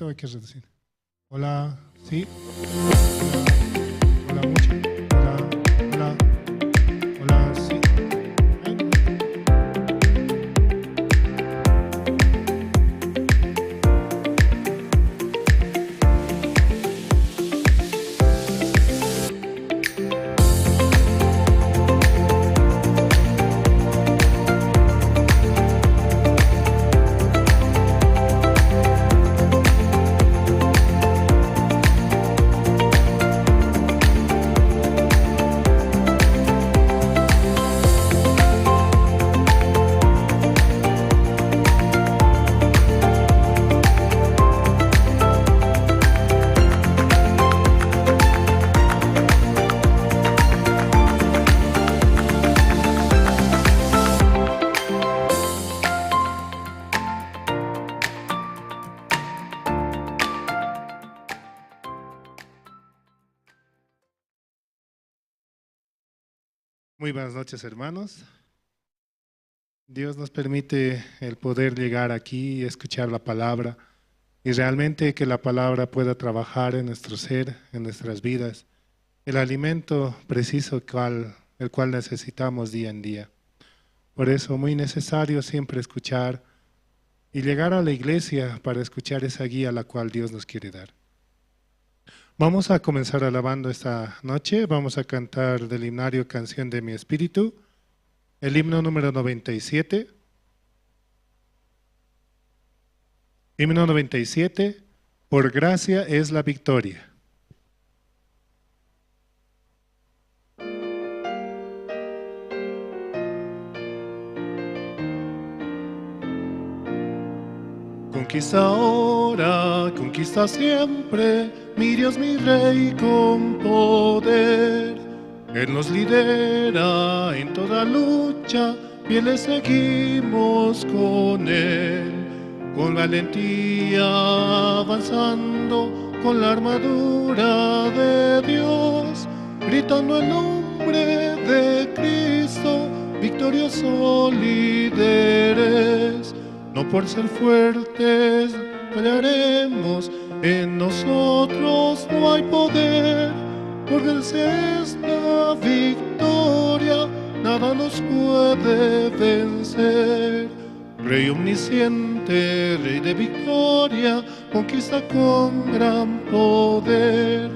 poquito, hay que reducir. Hola, sí. Hola, mucho. Hola, hola, hola, sí. Muy buenas noches, hermanos. Dios nos permite el poder llegar aquí y escuchar la palabra y realmente que la palabra pueda trabajar en nuestro ser, en nuestras vidas, el alimento preciso el cual necesitamos día en día. Por eso, muy necesario siempre escuchar y llegar a la iglesia para escuchar esa guía la cual Dios nos quiere dar. Vamos a comenzar alabando esta noche, vamos a cantar del himnario Canción de mi Espíritu, el himno número 97. Himno 97, por gracia es la victoria. Conquista ahora, conquista siempre, mi Dios, mi Rey con poder. Él nos lidera en toda lucha, fieles seguimos con Él. Con valentía avanzando, con la armadura de Dios, gritando el nombre de Cristo, victoriosos líderes. No por ser fuertes pelearemos, en nosotros no hay poder, porque es la victoria, nada nos puede vencer. Rey omnisciente, Rey de victoria, conquista con gran poder.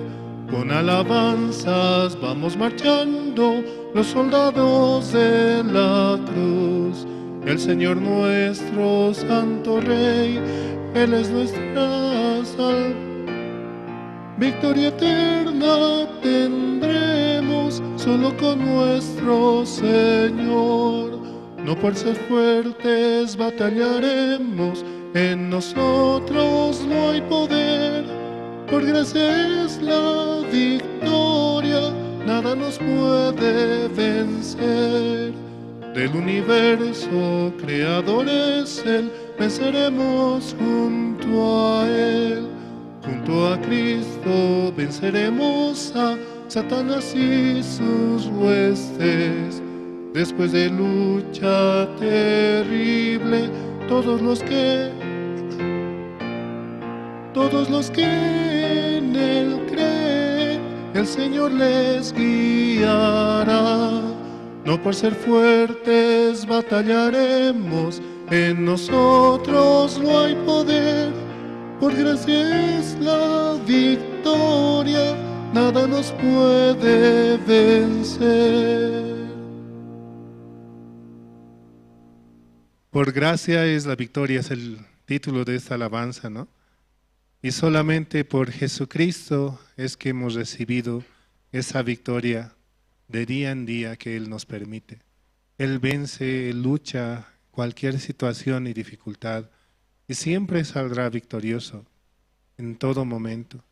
Con alabanzas vamos marchando, los soldados de la cruz. El Señor nuestro Santo Rey, Él es nuestra salvación. Victoria eterna tendremos solo con nuestro Señor. No por ser fuertes batallaremos, en nosotros no hay poder. Por gracia es la victoria, nada nos puede vencer. Del universo creador es Él, venceremos junto a Él. Junto a Cristo venceremos a Satanás y sus huestes. Después de lucha terrible, todos los que en Él creen, el Señor les guiará. No por ser fuertes batallaremos, en nosotros no hay poder. Por gracia es la victoria, nada nos puede vencer. Por gracia es la victoria, es el título de esta alabanza, ¿no? Y solamente por Jesucristo es que hemos recibido esa victoria de día en día que Él nos permite. Él vence, Él lucha cualquier situación y dificultad y siempre saldrá victorioso en todo momento.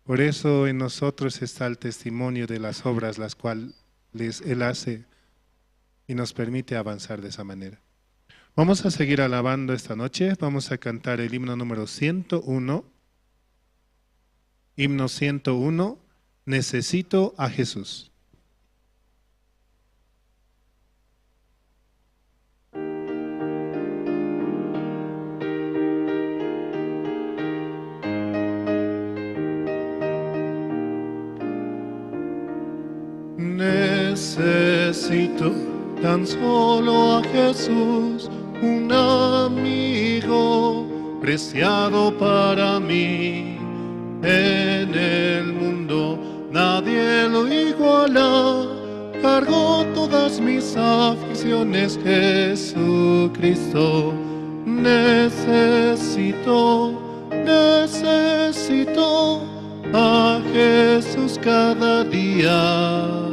Por eso en nosotros está el testimonio de las obras las cuales Él hace y nos permite avanzar de esa manera. Vamos a seguir alabando esta noche, vamos a cantar el himno número 101. Himno 101, Necesito a Jesús. Necesito tan solo a Jesús, un amigo preciado para mí. En el mundo nadie lo iguala, cargó todas mis aflicciones Jesucristo. Necesito, necesito a Jesús cada día.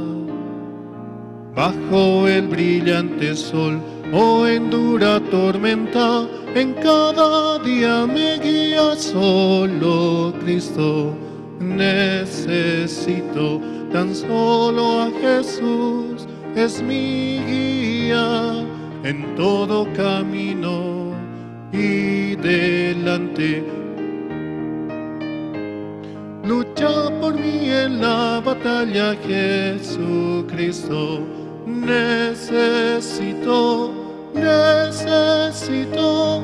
Bajo el brillante sol o en dura tormenta, en cada día me guía solo Cristo. Necesito tan solo a Jesús, es mi guía en todo camino y delante. Lucha por mí en la batalla, Jesucristo. Necesito, necesito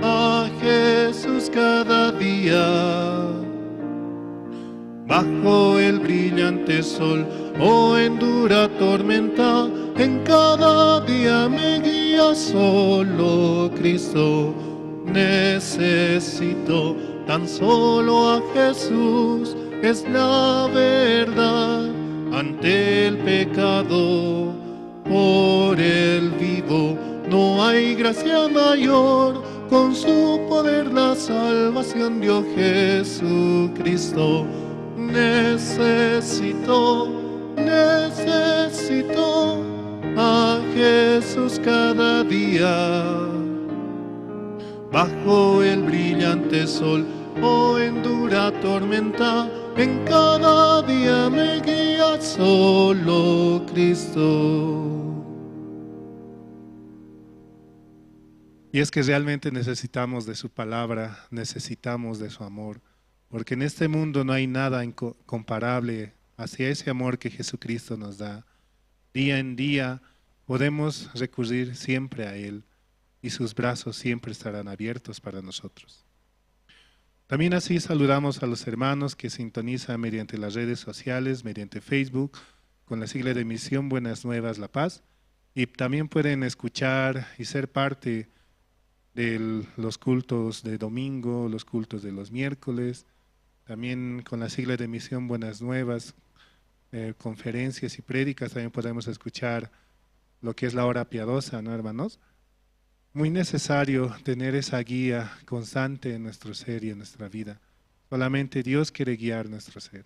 a Jesús cada día. Bajo el brillante sol o en dura tormenta, en cada día me guía solo Cristo. Necesito tan solo a Jesús, es la verdad ante el pecado. Por el vivo no hay gracia mayor, con su poder la salvación dio Jesucristo. Necesito, necesito a Jesús cada día. Bajo el brillante sol o en dura tormenta, en cada día me guía solo Cristo. Y es que realmente necesitamos de su palabra, necesitamos de su amor, porque en este mundo no hay nada comparable hacia ese amor que Jesucristo nos da. Día en día podemos recurrir siempre a Él y sus brazos siempre estarán abiertos para nosotros. También así saludamos a los hermanos que sintonizan mediante las redes sociales, mediante Facebook, con la sigla de Misión Buenas Nuevas La Paz, y también pueden escuchar y ser parte de los cultos de domingo, los cultos de los miércoles, también con la sigla de Misión Buenas Nuevas, conferencias y prédicas, también podemos escuchar lo que es la hora piadosa, ¿no, hermanos? Muy necesario tener esa guía constante en nuestro ser y en nuestra vida. Solamente Dios quiere guiar nuestro ser.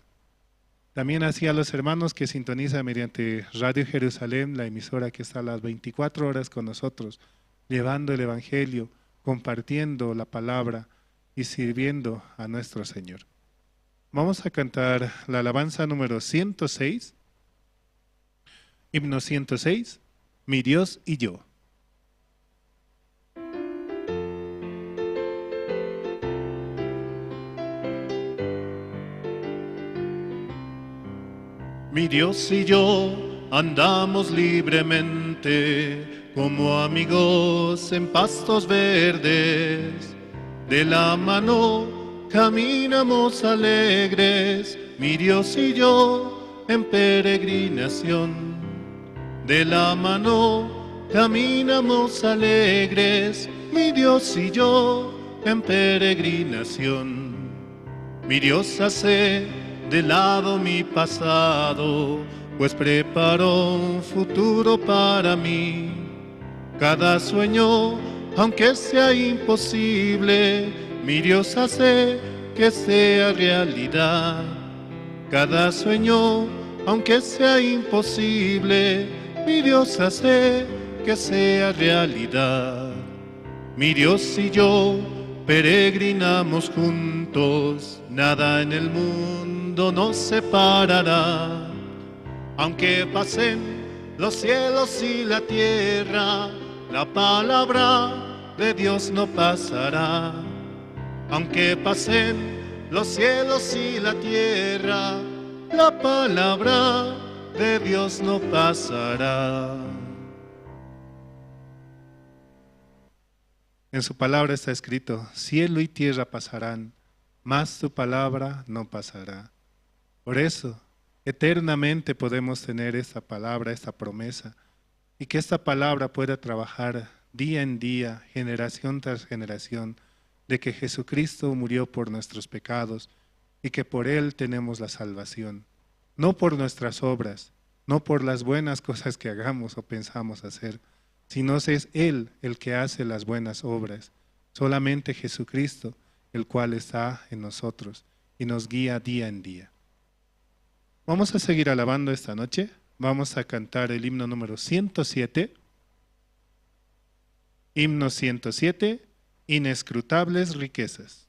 También así a los hermanos que sintonizan mediante Radio Jerusalén, la emisora que está a las 24 horas con nosotros, llevando el Evangelio, compartiendo la palabra y sirviendo a nuestro Señor. Vamos a cantar la alabanza número 106, himno 106, Mi Dios y yo. Mi Dios y yo andamos libremente como amigos en pastos verdes. De la mano caminamos alegres, mi Dios y yo en peregrinación. De la mano caminamos alegres, mi Dios y yo en peregrinación. Mi Dios hace de lado mi pasado, pues preparó un futuro para mí. Cada sueño, aunque sea imposible, mi Dios hace que sea realidad. Cada sueño, aunque sea imposible, mi Dios hace que sea realidad. Mi Dios y yo peregrinamos juntos, nada en el mundo nos separará. Aunque pasen los cielos y la tierra, la palabra de Dios no pasará. Aunque pasen los cielos y la tierra, la palabra de Dios no pasará. En su palabra está escrito: cielo y tierra pasarán, mas tu palabra no pasará. Por eso Eternamente podemos tener esta palabra, esta promesa, y que esta palabra pueda trabajar día en día, generación tras generación, de que Jesucristo murió por nuestros pecados y que por Él tenemos la salvación, no por nuestras obras, no por las buenas cosas que hagamos o pensamos hacer, sino es Él el que hace las buenas obras, solamente Jesucristo, el cual está en nosotros y nos guía día en día. Vamos a seguir alabando esta noche. Vamos a cantar el himno número 107. Himno 107, Inescrutables riquezas.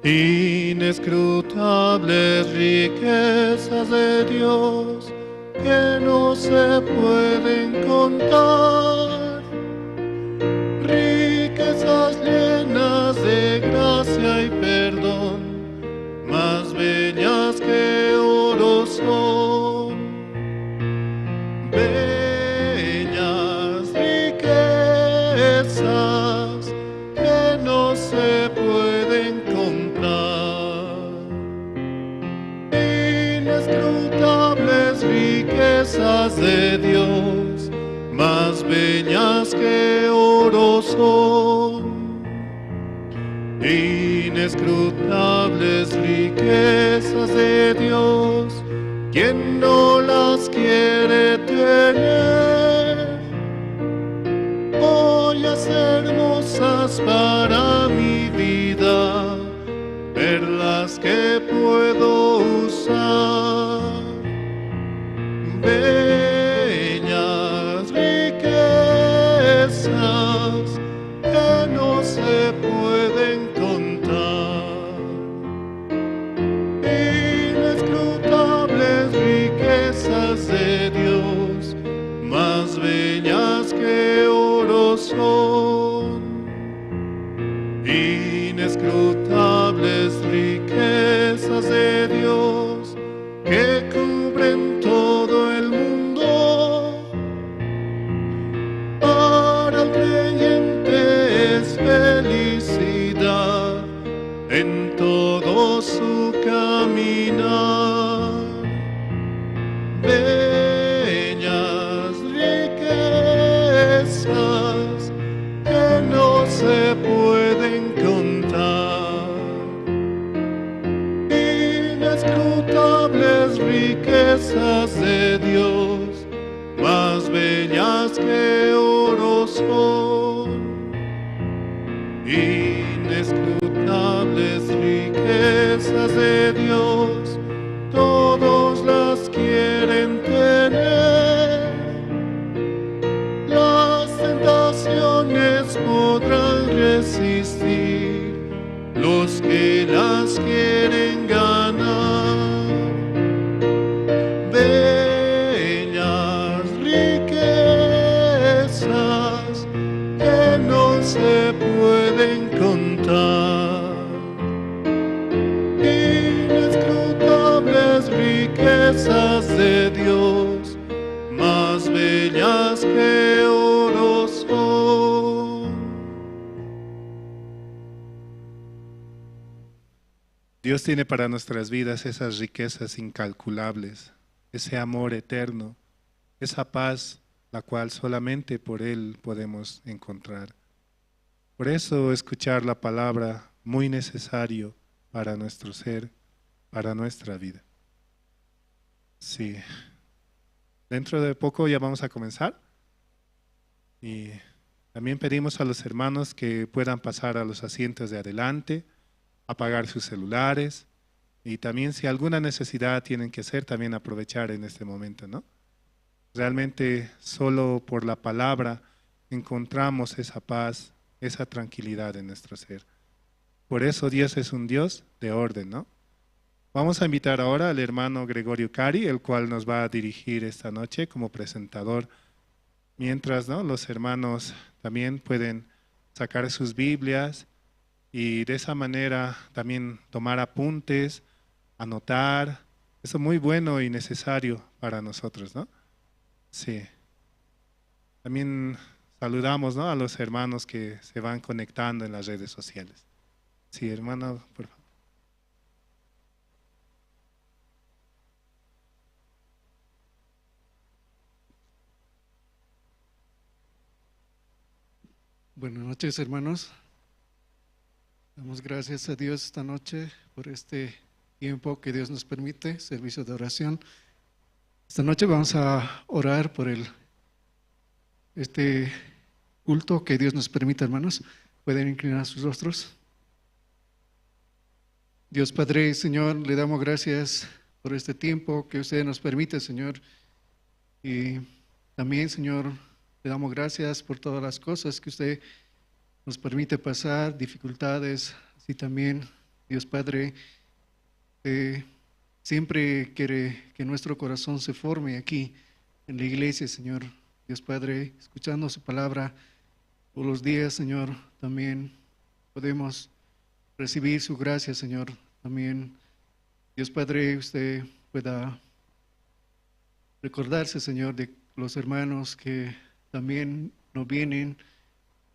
Inescrutables riquezas de Dios que no se pueden contar, riquezas llenas de gracia y perdón, más bellas que oro son. Bellas riquezas que no se pueden contar, inescrutables riquezas de Dios, más bellas que oro son. Inescrutables riquezas de Dios, quien no las quiere tener. Joyas hermosas para mi vida, perlas que puedo usar. Bellas riquezas que no se pueden contar, inescrutables riquezas de Dios, más bellas que oro son. Inescrutables riquezas de Dios que cubren todo el mundo. Para el creyente es felicidad en todo su caminar. Bellas riquezas que no se pueden contar, inescrutables riquezas de Dios, más bellas que oro son. Inescrutables riquezas de Dios, todos las quieren tener. Las tentaciones podrán resistir los que las quieren ganar. Bellas riquezas que no se pueden contar, inescrutables riquezas de Dios, más bellas que oro son. Dios tiene para nuestras vidas esas riquezas incalculables, ese amor eterno, esa paz la cual solamente por Él podemos encontrar. Por eso escuchar la palabra muy necesario para nuestro ser, para nuestra vida. Sí. Dentro de poco ya vamos a comenzar. Y también pedimos a los hermanos que puedan pasar a los asientos de adelante, apagar sus celulares y también si alguna necesidad tienen que hacer, también aprovechar en este momento, ¿no? Realmente solo por la palabra encontramos esa paz, esa tranquilidad en nuestro ser. Por eso Dios es un Dios de orden, ¿no? Vamos a invitar ahora al hermano Gregorio Cari, el cual nos va a dirigir esta noche como presentador. Mientras, ¿no?, los hermanos también pueden sacar sus Biblias y de esa manera también tomar apuntes, anotar. Eso es muy bueno y necesario para nosotros, ¿no? Sí. También saludamos, ¿no?, a los hermanos que se van conectando en las redes sociales. Sí, hermano, por favor. Buenas noches, hermanos. Damos gracias a Dios esta noche por este tiempo que Dios nos permite, servicio de oración. Esta noche vamos a orar por este culto que Dios nos permite, hermanos. Pueden inclinar sus rostros. Dios Padre, Señor, le damos gracias por este tiempo que usted nos permite, Señor. Y también, Señor, le damos gracias por todas las cosas que usted nos permite pasar, dificultades. Así también, Dios Padre, siempre quiere que nuestro corazón se forme aquí en la iglesia, Señor. Dios Padre, escuchando su palabra todos los días, Señor, también podemos recibir su gracia, Señor. También, Dios Padre, usted pueda recordarse, Señor, de los hermanos que también no vienen,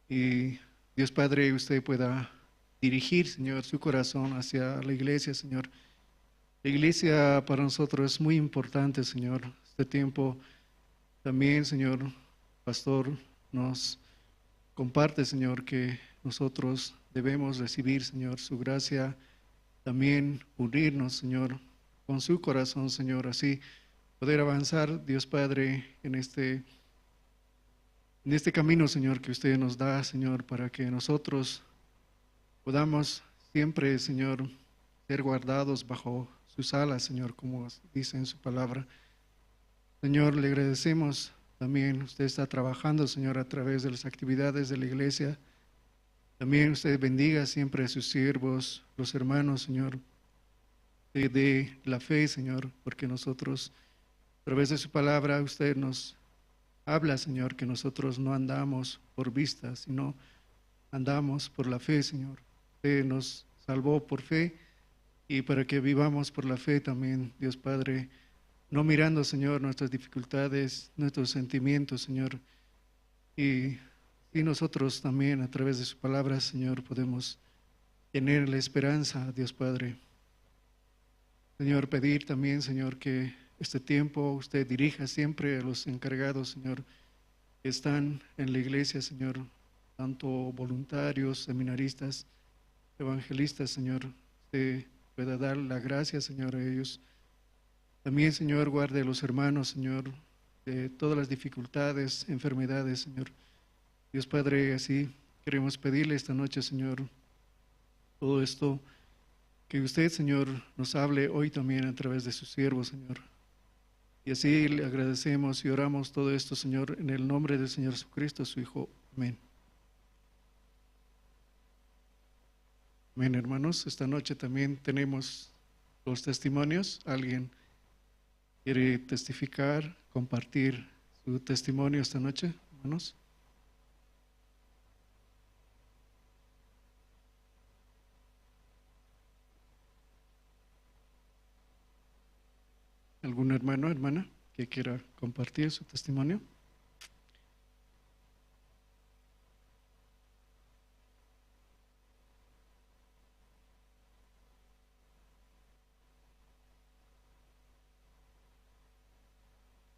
y Dios Padre, usted pueda dirigir, Señor, su corazón hacia la iglesia, Señor. La iglesia para nosotros es muy importante, Señor. Este tiempo también, Señor, pastor, nos comparte, Señor, que nosotros debemos recibir, Señor, su gracia, también unirnos, Señor, con su corazón, Señor, así poder avanzar, Dios Padre, en este camino, Señor, que usted nos da, Señor, para que nosotros podamos siempre, Señor, ser guardados bajo sus alas, Señor, como dice en su palabra. Señor, le agradecemos también. Usted está trabajando, Señor, a través de las actividades de la iglesia. También usted bendiga siempre a sus siervos, los hermanos, Señor, de la fe, Señor, porque nosotros, a través de su palabra, usted nos habla, Señor, que nosotros no andamos por vista, sino andamos por la fe, Señor. Usted nos salvó por fe, y para que vivamos por la fe también, Dios Padre, no mirando, Señor, nuestras dificultades, nuestros sentimientos, Señor. Y nosotros también, a través de su palabra, Señor, podemos tener la esperanza, Dios Padre. Señor, pedir también, Señor, que este tiempo usted dirija siempre a los encargados, Señor, que están en la iglesia, Señor, tanto voluntarios, seminaristas, evangelistas, Señor, usted pueda dar la gracia, Señor, a ellos. También, Señor, guarde a los hermanos, Señor, de todas las dificultades, enfermedades, Señor. Dios Padre, así queremos pedirle esta noche, Señor, todo esto, que usted, Señor, nos hable hoy también a través de sus siervos, Señor. Y así le agradecemos y oramos todo esto, Señor, en el nombre del Señor Jesucristo, su Hijo. Amén. Amén, hermanos. Esta noche también tenemos los testimonios. ¿Alguien quiere testificar, compartir su testimonio esta noche, hermanos? ¿Algún hermano, hermana que quiera compartir su testimonio?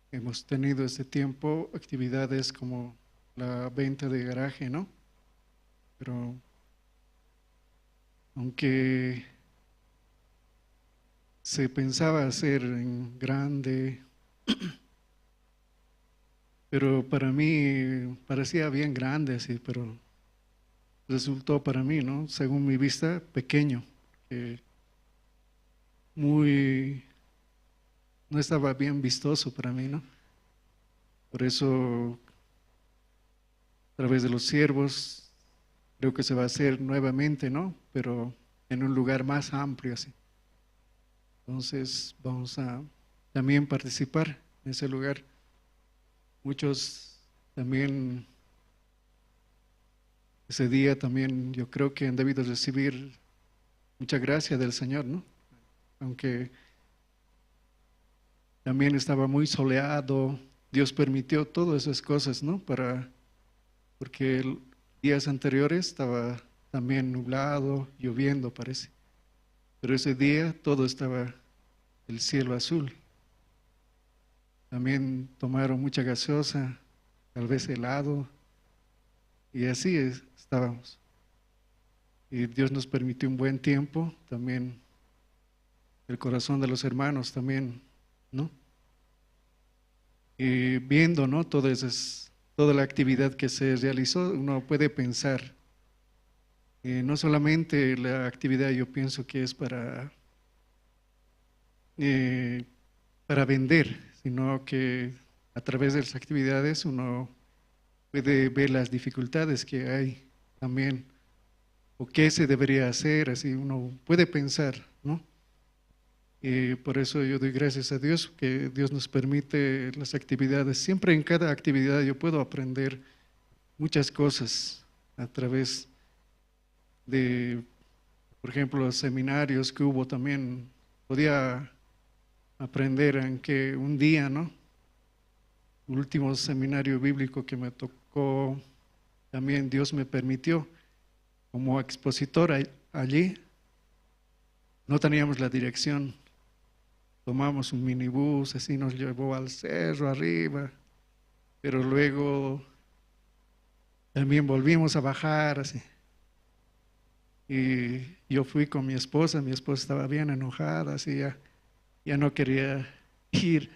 Hemos tenido este tiempo actividades como la venta de garaje, ¿no? Pero aunque se pensaba hacer en grande, pero para mí parecía bien grande así, pero resultó para mí, ¿no?, según mi vista, pequeño, muy, no estaba bien vistoso para mí, ¿no? Por eso, a través de los siervos, creo que se va a hacer nuevamente, ¿no? Pero en un lugar más amplio, así. Entonces vamos a también participar en ese lugar. Muchos también, ese día también yo creo que han debido recibir mucha gracia del Señor, ¿no? Aunque También estaba muy soleado. Dios permitió todas esas cosas, ¿no? Porque días anteriores estaba también nublado, lloviendo, parece. Pero ese día todo estaba el cielo azul. También tomaron mucha gaseosa, tal vez helado, y así estábamos. Y Dios nos permitió un buen tiempo, también el corazón de los hermanos también, ¿no? Y viendo, ¿no?, toda la actividad que se realizó, uno puede pensar, no solamente la actividad, yo pienso que es para vender, sino que a través de las actividades uno puede ver las dificultades que hay también, o qué se debería hacer, así uno puede pensar, ¿no? Y por eso yo doy gracias a Dios que Dios nos permite las actividades. Siempre en cada actividad yo puedo aprender muchas cosas a través de, por ejemplo, los seminarios que hubo también. Podía aprender en que un día, ¿no? El último seminario bíblico que me tocó, también Dios me permitió como expositor allí. No teníamos la dirección, tomamos un minibús, así nos llevó al cerro arriba, pero luego también volvimos a bajar así. Y yo fui con mi esposa estaba bien enojada, así ya no quería ir,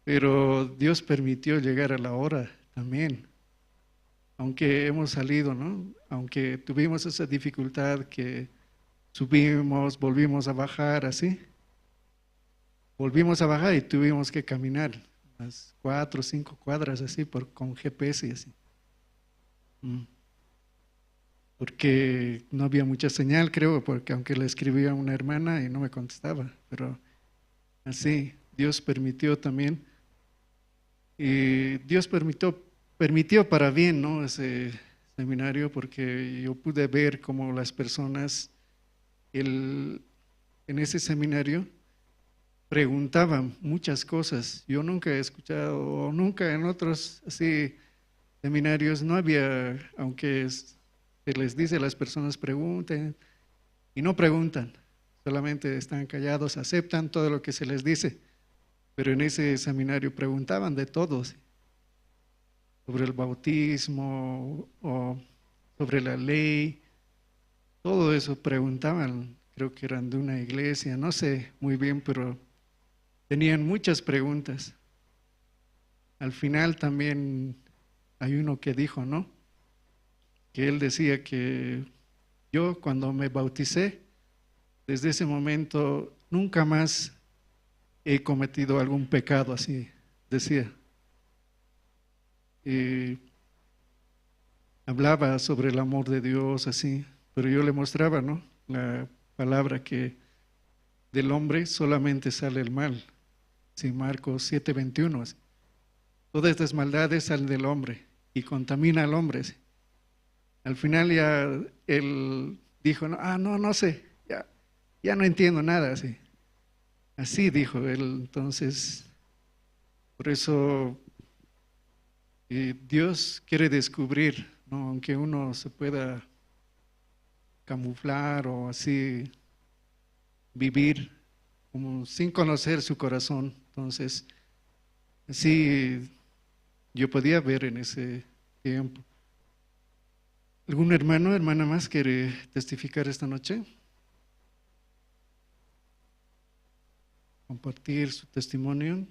pero Dios permitió llegar a la hora también, aunque hemos salido, ¿no? Aunque tuvimos esa dificultad que subimos, volvimos a bajar, así. Volvimos a bajar y tuvimos que caminar unas 4 o 5 cuadras así con GPS y así. Porque no había mucha señal, creo, porque aunque le escribía a una hermana y no me contestaba, pero así Dios permitió también. Y Dios permitió para bien, ¿no?, ese seminario, porque yo pude ver cómo las personas en ese seminario preguntaban muchas cosas. Yo nunca he escuchado, o nunca en otros así seminarios no había, aunque se les dice a las personas pregunten, y no preguntan, solamente están callados, aceptan todo lo que se les dice. Pero en ese seminario preguntaban de todo, ¿sí?, sobre el bautismo o sobre la ley, todo eso preguntaban, creo que eran de una iglesia, no sé muy bien, pero tenían muchas preguntas. Al final también hay uno que dijo, ¿no?, que él decía que yo cuando me bauticé, desde ese momento nunca más he cometido algún pecado, así decía. Y hablaba sobre el amor de Dios, así, pero yo le mostraba, ¿no?, la palabra que del hombre solamente sale el mal. Sí, Marcos 7:21. Así. Todas estas maldades salen del hombre y contamina al hombre. ¿Sí? Al final ya él dijo, no, no sé, ya no entiendo nada. Así. Así dijo él. Entonces, por eso Dios quiere descubrir, ¿no?, aunque uno se pueda camuflar o así vivir como sin conocer su corazón. Entonces, así yo podía ver en ese tiempo. ¿Algún hermano, hermana más quiere testificar esta noche? Compartir su testimonio.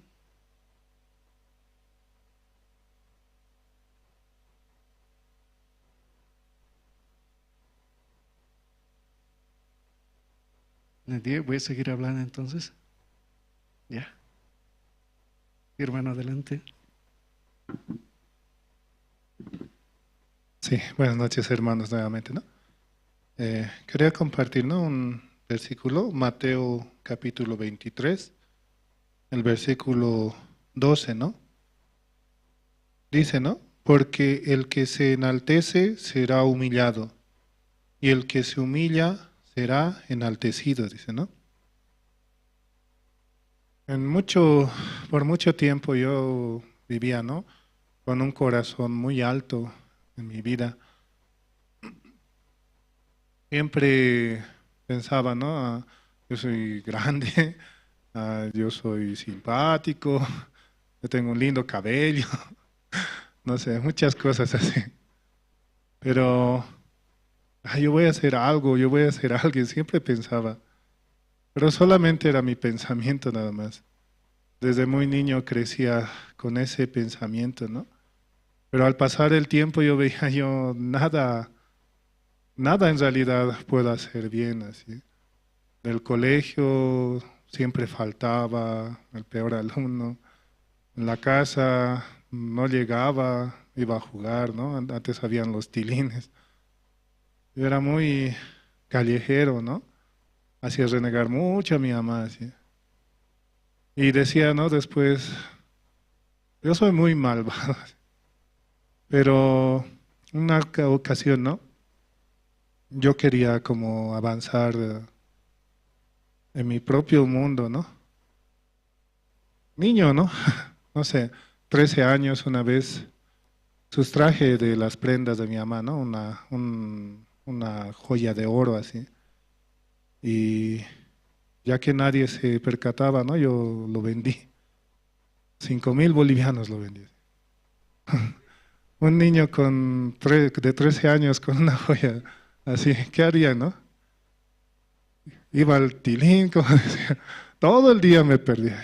Nadie, voy a seguir hablando entonces. Ya. Hermano, adelante. Sí, buenas noches, hermanos, nuevamente, ¿no? Quería compartir, ¿no?, un versículo, Mateo capítulo 23, el versículo 12, ¿no? Dice, ¿no?, porque el que se enaltece será humillado, y el que se humilla será enaltecido, dice, ¿no? En mucho Por mucho tiempo yo vivía, ¿no?, con un corazón muy alto en mi vida. Siempre pensaba, ¿no?, yo soy grande, yo soy simpático, yo tengo un lindo cabello, no sé, muchas cosas así. Pero yo voy a hacer algo, yo voy a hacer alguien, siempre pensaba. Pero solamente era mi pensamiento nada más. Desde muy niño crecía con ese pensamiento, ¿no? Pero al pasar el tiempo yo veía, yo nada en realidad puedo hacer bien, así. Del colegio siempre faltaba, el peor alumno. En la casa no llegaba, iba a jugar, ¿no? Antes habían los tilines. Yo era muy callejero, ¿no? Hacía renegar mucho a mi mamá, así. Y decía, ¿no?, después, yo soy muy malvado. Pero una ocasión, ¿no?, yo quería como avanzar en mi propio mundo, ¿no? Niño, ¿no? No sé, 13 años una vez sustraje de las prendas de mi mamá, ¿no? Una joya de oro así. Y ya que nadie se percataba, ¿no?, yo lo vendí. 5.000 bolivianos lo vendí. Un niño de 13 años con una joya así, ¿qué haría, no? Iba al tilín, como decía. Todo el día me perdía.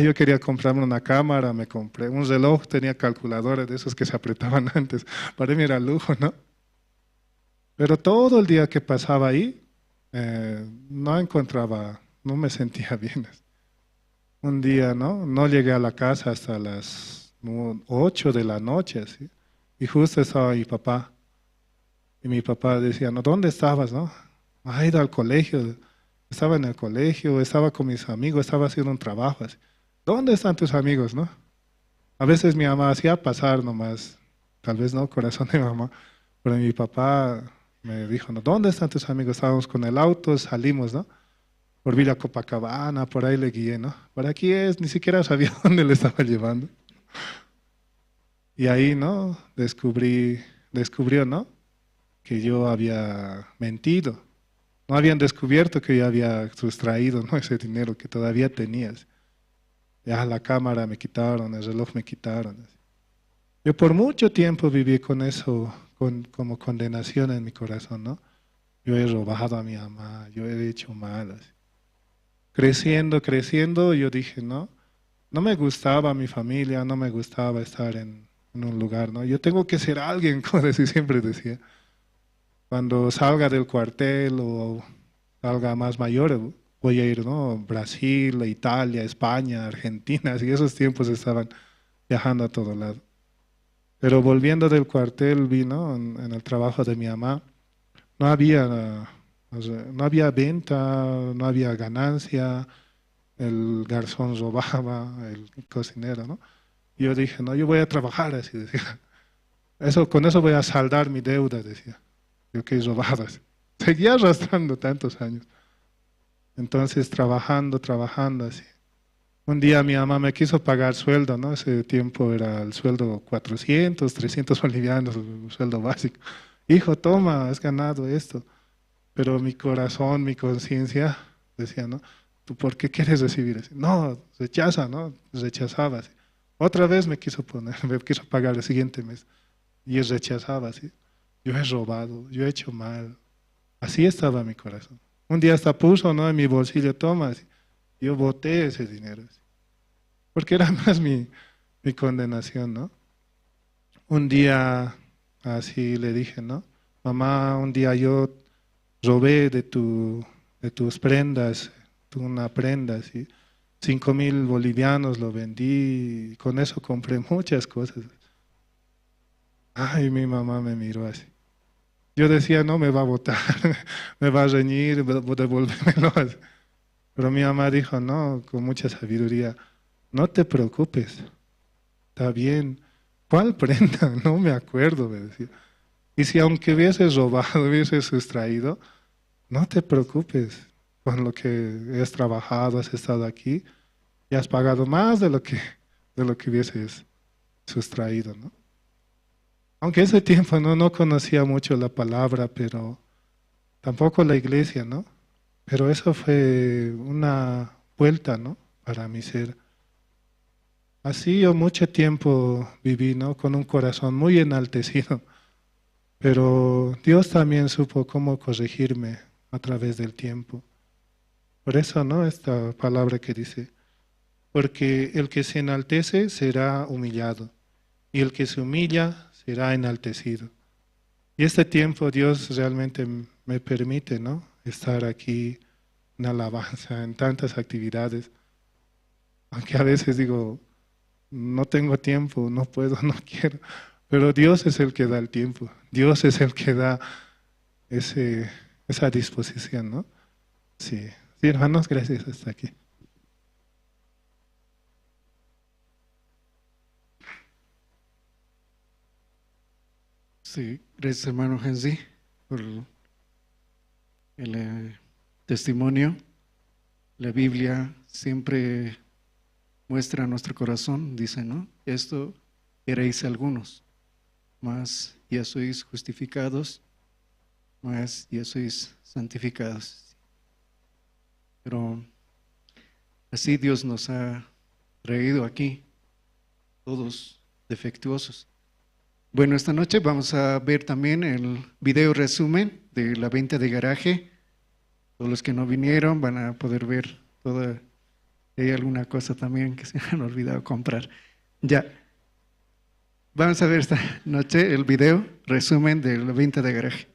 Yo quería comprarme una cámara, me compré un reloj, tenía calculadora de esos que se apretaban antes. Para mí era lujo, ¿no? Pero todo el día que pasaba ahí, no encontraba, no me sentía bien. Un día, ¿no?, no llegué a la casa hasta las 8 de la noche, así. Y justo estaba mi papá. Y mi papá decía, no, ¿dónde estabas, no? Ido al colegio. Estaba en el colegio, estaba con mis amigos, estaba haciendo un trabajo, así. ¿Dónde están tus amigos, no? A veces mi mamá hacía pasar nomás, tal vez no, corazón de mamá, pero mi papá me dijo, no, ¿dónde están tus amigos? Estábamos con el auto, salimos, ¿no?, por Villa Copacabana, por ahí le guié, ¿no? Por aquí es, ni siquiera sabía dónde le estaba llevando. Y ahí, ¿no?, descubrió, ¿no?, que yo había mentido. No habían descubierto que yo había sustraído, ¿no?, ese dinero que todavía tenías. Ya la cámara me quitaron, el reloj me quitaron. Yo por mucho tiempo viví con eso, como condenación en mi corazón, ¿no? Yo he robado a mi mamá, yo he hecho mal. Así. Creciendo, creciendo, yo dije, no, no me gustaba mi familia, no me gustaba estar en un lugar, ¿no? Yo tengo que ser alguien, como siempre decía. Cuando salga del cuartel o salga más mayor, voy a ir, ¿no?, Brasil, Italia, España, Argentina, así esos tiempos estaban viajando a todo lado. Pero volviendo del cuartel, vi, ¿no?, en el trabajo de mi mamá, no había venta, no había ganancia, el garzón robaba, el cocinero, ¿no? Yo dije, no, yo voy a trabajar, así decía. Eso, con eso voy a saldar mi deuda, decía. Yo que he robado. Seguía arrastrando tantos años. Entonces, trabajando, trabajando, así. Un día mi mamá me quiso pagar sueldo, ¿no? Ese tiempo era el sueldo 400, 300 bolivianos, el sueldo básico. Hijo, toma, has ganado esto. Pero mi corazón, mi conciencia decía, ¿no? ¿Tú por qué quieres recibir eso? No, rechaza, ¿no? Rechazaba, así. Otra vez me quiso poner, me quiso pagar el siguiente mes. Y rechazaba, así. Yo he robado, yo he hecho mal. Así estaba mi corazón. Un día hasta puso, ¿no?, en mi bolsillo, toma. Así. Yo boté ese dinero, así. Porque era más mi condenación, ¿no? Un día así le dije, ¿no? Mamá, un día yo robé de tus prendas, una prenda, así. 5.000 bolivianos lo vendí, y con eso compré muchas cosas. Ay, mi mamá me miró así. Yo decía, no me va a botar, me va a reñir, devuélvemelo. Pero mi mamá dijo, no, con mucha sabiduría, no te preocupes, está bien. ¿Cuál prenda? No me acuerdo, me decía. Y si aunque hubieses robado, hubieses sustraído, no te preocupes con lo que has trabajado, has estado aquí, Ya has pagado más de lo que hubieses sustraído, ¿no? Aunque ese tiempo no conocía mucho la palabra, pero tampoco la iglesia, ¿no? Pero eso fue una vuelta, ¿no? Para mi ser. Así yo mucho tiempo viví, ¿no? Con un corazón muy enaltecido. Pero Dios también supo cómo corregirme a través del tiempo. Por eso, ¿no? Esta palabra que dice, porque el que se enaltece será humillado, y el que se humilla será enaltecido. Y este tiempo Dios realmente me permite, ¿no? Estar aquí en alabanza, en tantas actividades. Aunque a veces digo, no tengo tiempo, no puedo, no quiero. Pero Dios es el que da el tiempo. Dios es el que da esa disposición, ¿no? Sí. Sí, hermanos, gracias. Hasta aquí. Sí, gracias, hermano Hensi, por el testimonio. La Biblia siempre muestra nuestro corazón, dice, ¿no? Esto erais algunos, mas ya sois justificados, mas ya sois santificados. Pero así Dios nos ha traído aquí, todos defectuosos. Bueno, esta noche vamos a ver también el video resumen de la venta de garaje. Todos los que no vinieron van a poder ver toda. Hay alguna cosa también que se han olvidado comprar. Ya. Vamos a ver esta noche el video resumen de la venta de garaje.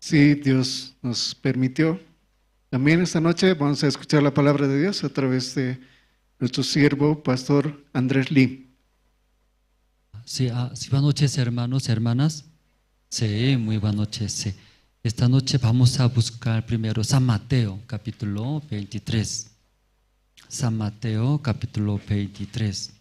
Sí, Dios nos permitió. También esta noche vamos a escuchar la palabra de Dios a través de nuestro siervo, Pastor Andrés Lee. Sí, sí, buenas noches, hermanos, hermanas. Sí, muy buenas noches. Sí. Esta noche vamos a buscar primero San Mateo, capítulo 23. San Mateo, capítulo 23.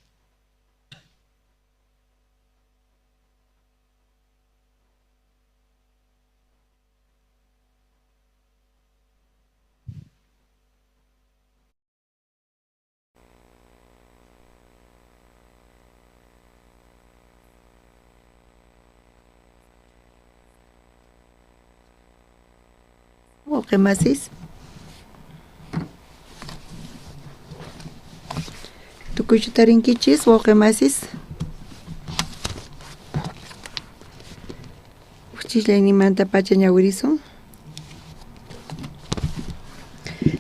Wawqimasis tukuychu tarinkichis wawqimasis uchillaynimanta pacha ñawirisun.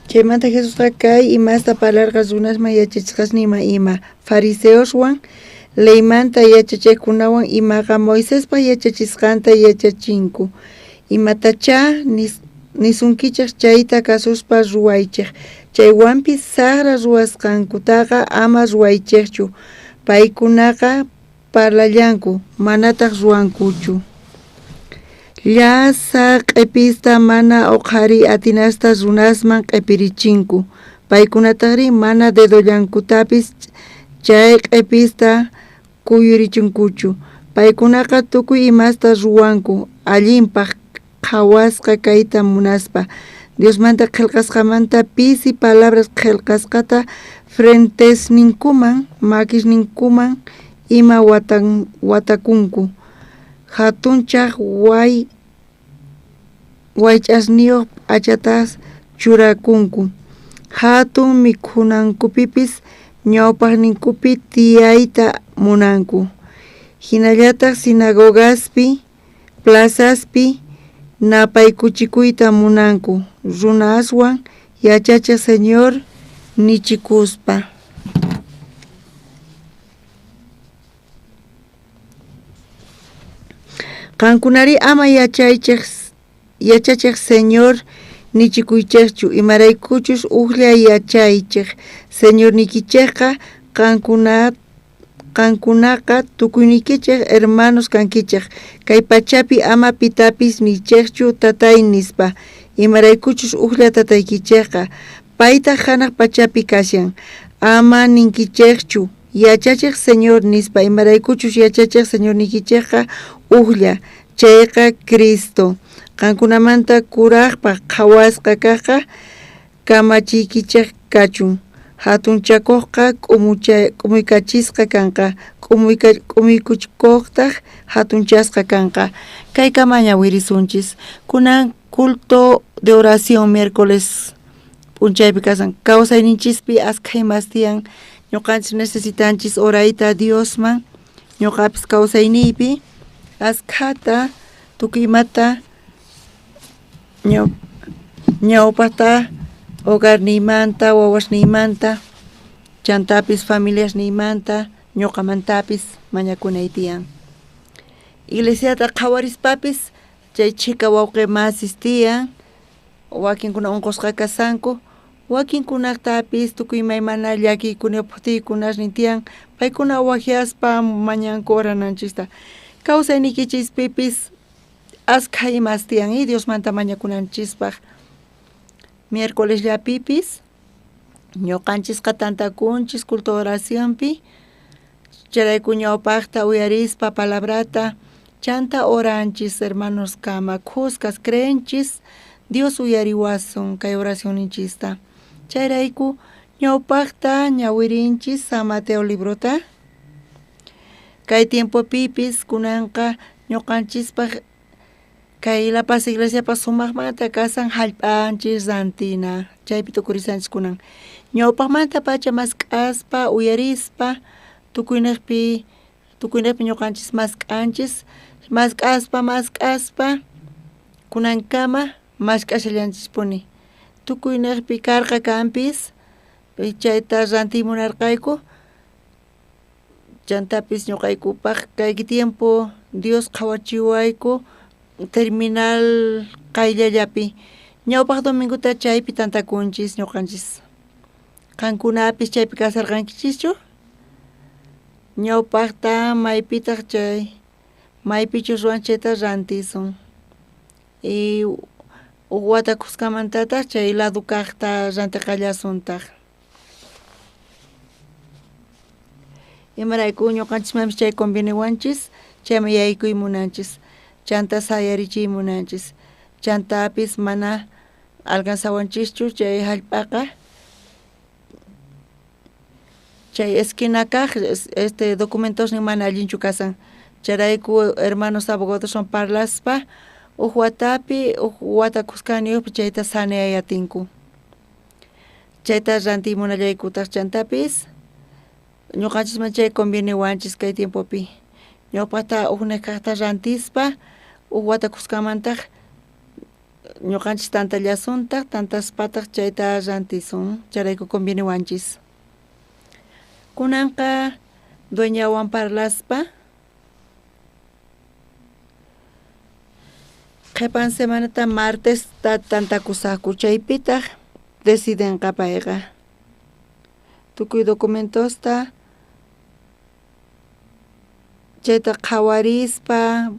Chaymanta Jesusqa kay imasta parlarqa runasman yachachisqasnima ima fariseoswan leymanta yachachejkunawan imaqa Moisespa yachachisqanta yachachinku imatachá nisunkichej chayta kasuspa ruwaychej chaywanpis sajra ruwasqankutaqa ama ruwaychejchu paykunaqa parlallanku manataj ruwankuchu. Llasa q'epista mana uqhari atinasta runasman q'epirichinku paykunatajri mana dedollankutapis chay q'epista kuyurichinkuchu paykunaqa tukuy imasta ruwanku allinpaj qhawasqa kayta munaspa Diosmanta qhelqasqamanta pisi palabras qhelqasqata frentesninkuman makisninkuman ima watakunku jatunchaj waych'asniyuq p'achatas churakunku hatun mikhunankupipis ñawpaqninkupi tiyayta munanku hinallataq sinagogaspi plazaspi napaykuchikuyta munanku runaswan yachachej Señor nichikuspa. Qankunari ama yachachej Señor nichikuychejchu imaraykuchus ujlla yachaychej Señornikichejqa qankunaqa tukuyniykichej hermanos kankichej kay pachapi ama pitapis nichejchu tatay nispa imaraykuchus ujlla tataykichejqa paytaj hanaq pachapi kashan ama ninkichejchu yachachej Señor nispa imaraykuchus yachachej Señornikichejqa ujlla chayqa Cristo qankunamanta kurajpaj qhawasqa kajqa kamachiykichej kachun hatunchakuqqa k'umuykachisqa kanqa k'umuykuchikuqtaq hatunchasqa kanqa. Kaykama ñawirisunchis kunan culto de oración miércoles p'unchaypi kasan kawsayninchispi askha imas tiyan ñuqanchis necesitanchis orayta Diosman ñuqapis kawsayniypi askhata tukuy imata ñawpaqta hogarniymanta wawasniymanta chantapis familiasniymanta ñuqamantapis mañakunay tiyan. Iglesiata qhawarispapis chay chhika wawqi masis tiyan wakinkuna unqusqa kasanku wakinkunatapis tukuy imaymana llakiykuna phutiykunasnin tiyan paykuna wajyaspa mañanku orananchista kawsaynikichispipis askha imas tiyan y Diosmanta mañakunanchispaj miércoles llapipis ñuqanchisqa tantakunchis culto de oracionpi chayrayku ñawpaqta uyarispa palabrata chanta oranchis hermanos kama khuskas creenchis Dios uyariwasun kay oracionninchista chayrayku ñawpaqta ñawirinchis San Mateo librota kay tiempopipis kunanqa ñuqanchispaj kay La Paz iglesiapas sumaqmanta kasan hallp'anchis rantina chaypi tukurisanchis kunan ñawpaqmanta pacha mask'aspa uyarispa tukuyniqpi ñuqanchis mask'anchis mask'aspa mask'aspa kunankama mask'ashallanchispuni tukuyniqpi karqa kanpis chayta rantiy munarqayku chantapis ñuqaykupaq kay tiempo Dios qhawachiwayku terminal qayllallapi. Ñawpaq domingota chaypi tantakunchis ñuqanchis. Qankunapis chaypi kasarqankichischu? Ñawpaqta maypitaq chay maypichus ruwan chayta rantisun. Y huk wata kuskamantataq chay lado kaqta rantiqallasuntaq. Imarayku ñuqanchismanpis chay convieniwanchis, chayman yaykuy munanchis, chanta sayarichiy munanchis, chantapis mana alcanzawanchischu chay hallp'aqa. Chay esquina kaq este documentosnin mana allinchu kasan, chayrayku hermanos abogadoswan parlaspa huk watapi huk wata kuskaniyuqpi chayta saneay atinku. Chayta rantiy munallaykutaq chantapis ñuqanchisman chay convieniwanchis kay tiempopi. Ñawpaqta hukniq kaqta rantispa huk wata kuskamantaq ñuqanchis tantallasuntaq tantaspataq chayta rantisun chayrayku convieniwanchis. Kunanqa dueñawan parlaspa qhipan semanata martesta tantakusaqku chaypitaq decidenqa payqa. Tukuy documentosta chayta qhawarispa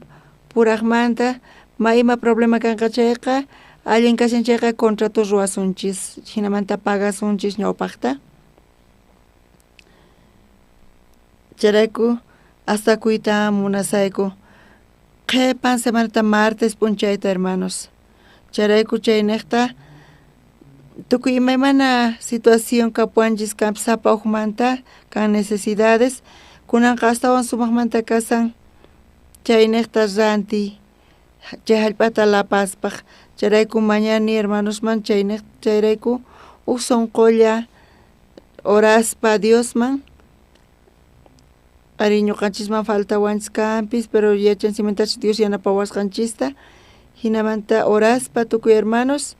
puraqmanta ma ima problema kanqa chayqa allin kashan chayqa contrato ruwasunchis hinamanta pagasunchis ñawpaqta. Chayrayku astakuyta munasayku qhipan semanata martes p'unchayta hermanos. Chayrayku chayniqta tukuy imaymana situación kapuwanchis kanpis sapa hukmanta kan necesidades kunanqa astawan sumaqmanta kasan chayniqta rantiy chay hallp'ata lapaspaq chayrayku mañani hermanosman chayniq chayrayku huk sunqulla oraspa Diosman ari ñuqanchisman faltawanchis kanpis pero yachanchikmantachu Dios yanapawasqanchista hinamanta oraspa tukuy hermanos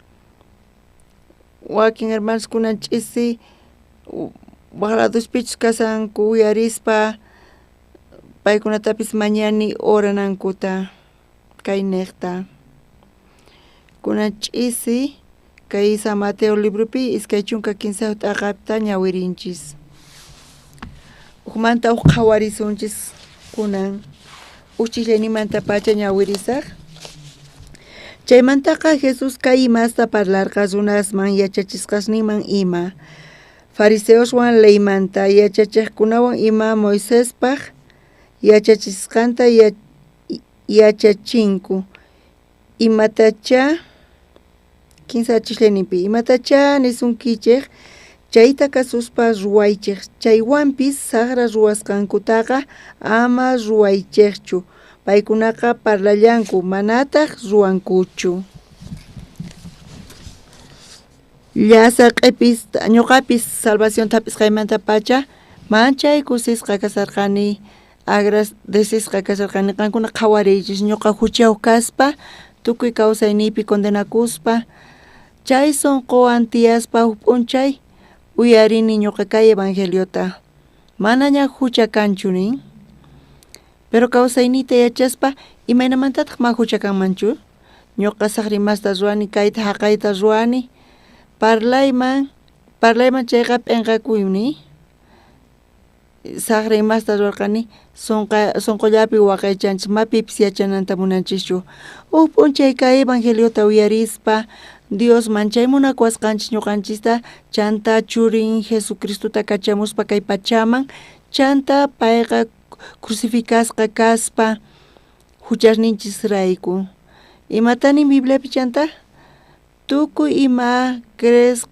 wakin hermanos kunan ch'isi waq ladospichus kasanku uyarispa paykunatapis mañani oranankuta kayniqta. Kunan ch'isi kay San Mateo libropi 23 t'aqapta ñawirinchis. Hukmanta huk qhawarisunchis kunan huk ch'islayninmantapacha ñawirisaq. Chaymantaqa Jesús kay imasta parlarqa runasman yachachisqasninman ima. Fariseoswan leymanta yachachiqkunawan ima Moisespaq yachachisqanta yachachinku. Imatacha 15 ch'islayninpi imatacha nisunkichik chayta kasuspa ruwaychik chaywanpis saqra ruwasqankutaqa ama ruwaychikchu paykunaqa parlallanku manataq ruwankuchu. Llasa q'ipis ñuqapis salvación hap'isqaymantapacha manchay kusisqa kasarqani agradecesqa kasarqani qankuna qhawariychis ñuqa huchayuq kaspa tukuy kawsayniypi condenakuspa chay sunquwan tiyaspa huk p'unchay uyarini ñuqa kay evangeliota manaña hucha kanchu nin pero kawsayniyta yachaspa imaynamantataq ma hucha kanmanchu ñuqa saqra imasta ruwani kayta haqayta ruwani parlayman chayqa p'inqakuyni saqra imasta ruwarqani sunqullapi waqaychanchis ma pipis yachananta munanchischu. Huk p'unchay kay evangeliota uyarispa Dios manchay munakuwasqanchis ñuqanchista chanta churin Jesucristota kachamuspa kay pachaman chanta payqa crucificasqa kaspa huchasninchisrayku. Imata nin Bibliapi chanta? Tukuy ima crees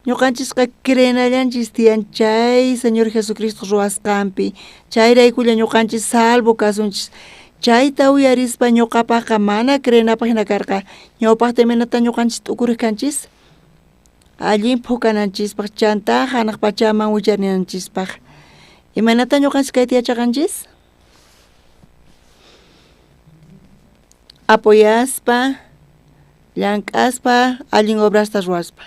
ñuqanchisqa creenallanchis tiyan chay Señor Jesucristo ruwasqanpi chayraykulla ñuqanchis salvo kasunchis. Chayta uyarispa ñuqapaqqa mana creenapaq hina karqa ñawpaqta imaynata ñuqanchis t'ukuriq kanchis allin phukananchispaq chanta hanaq pachaman wicharinanchispaq. Imaynata ñuqanchis kayta yachaqanchis? Apoyaspa llank'aspa allin obrasta ruwaspa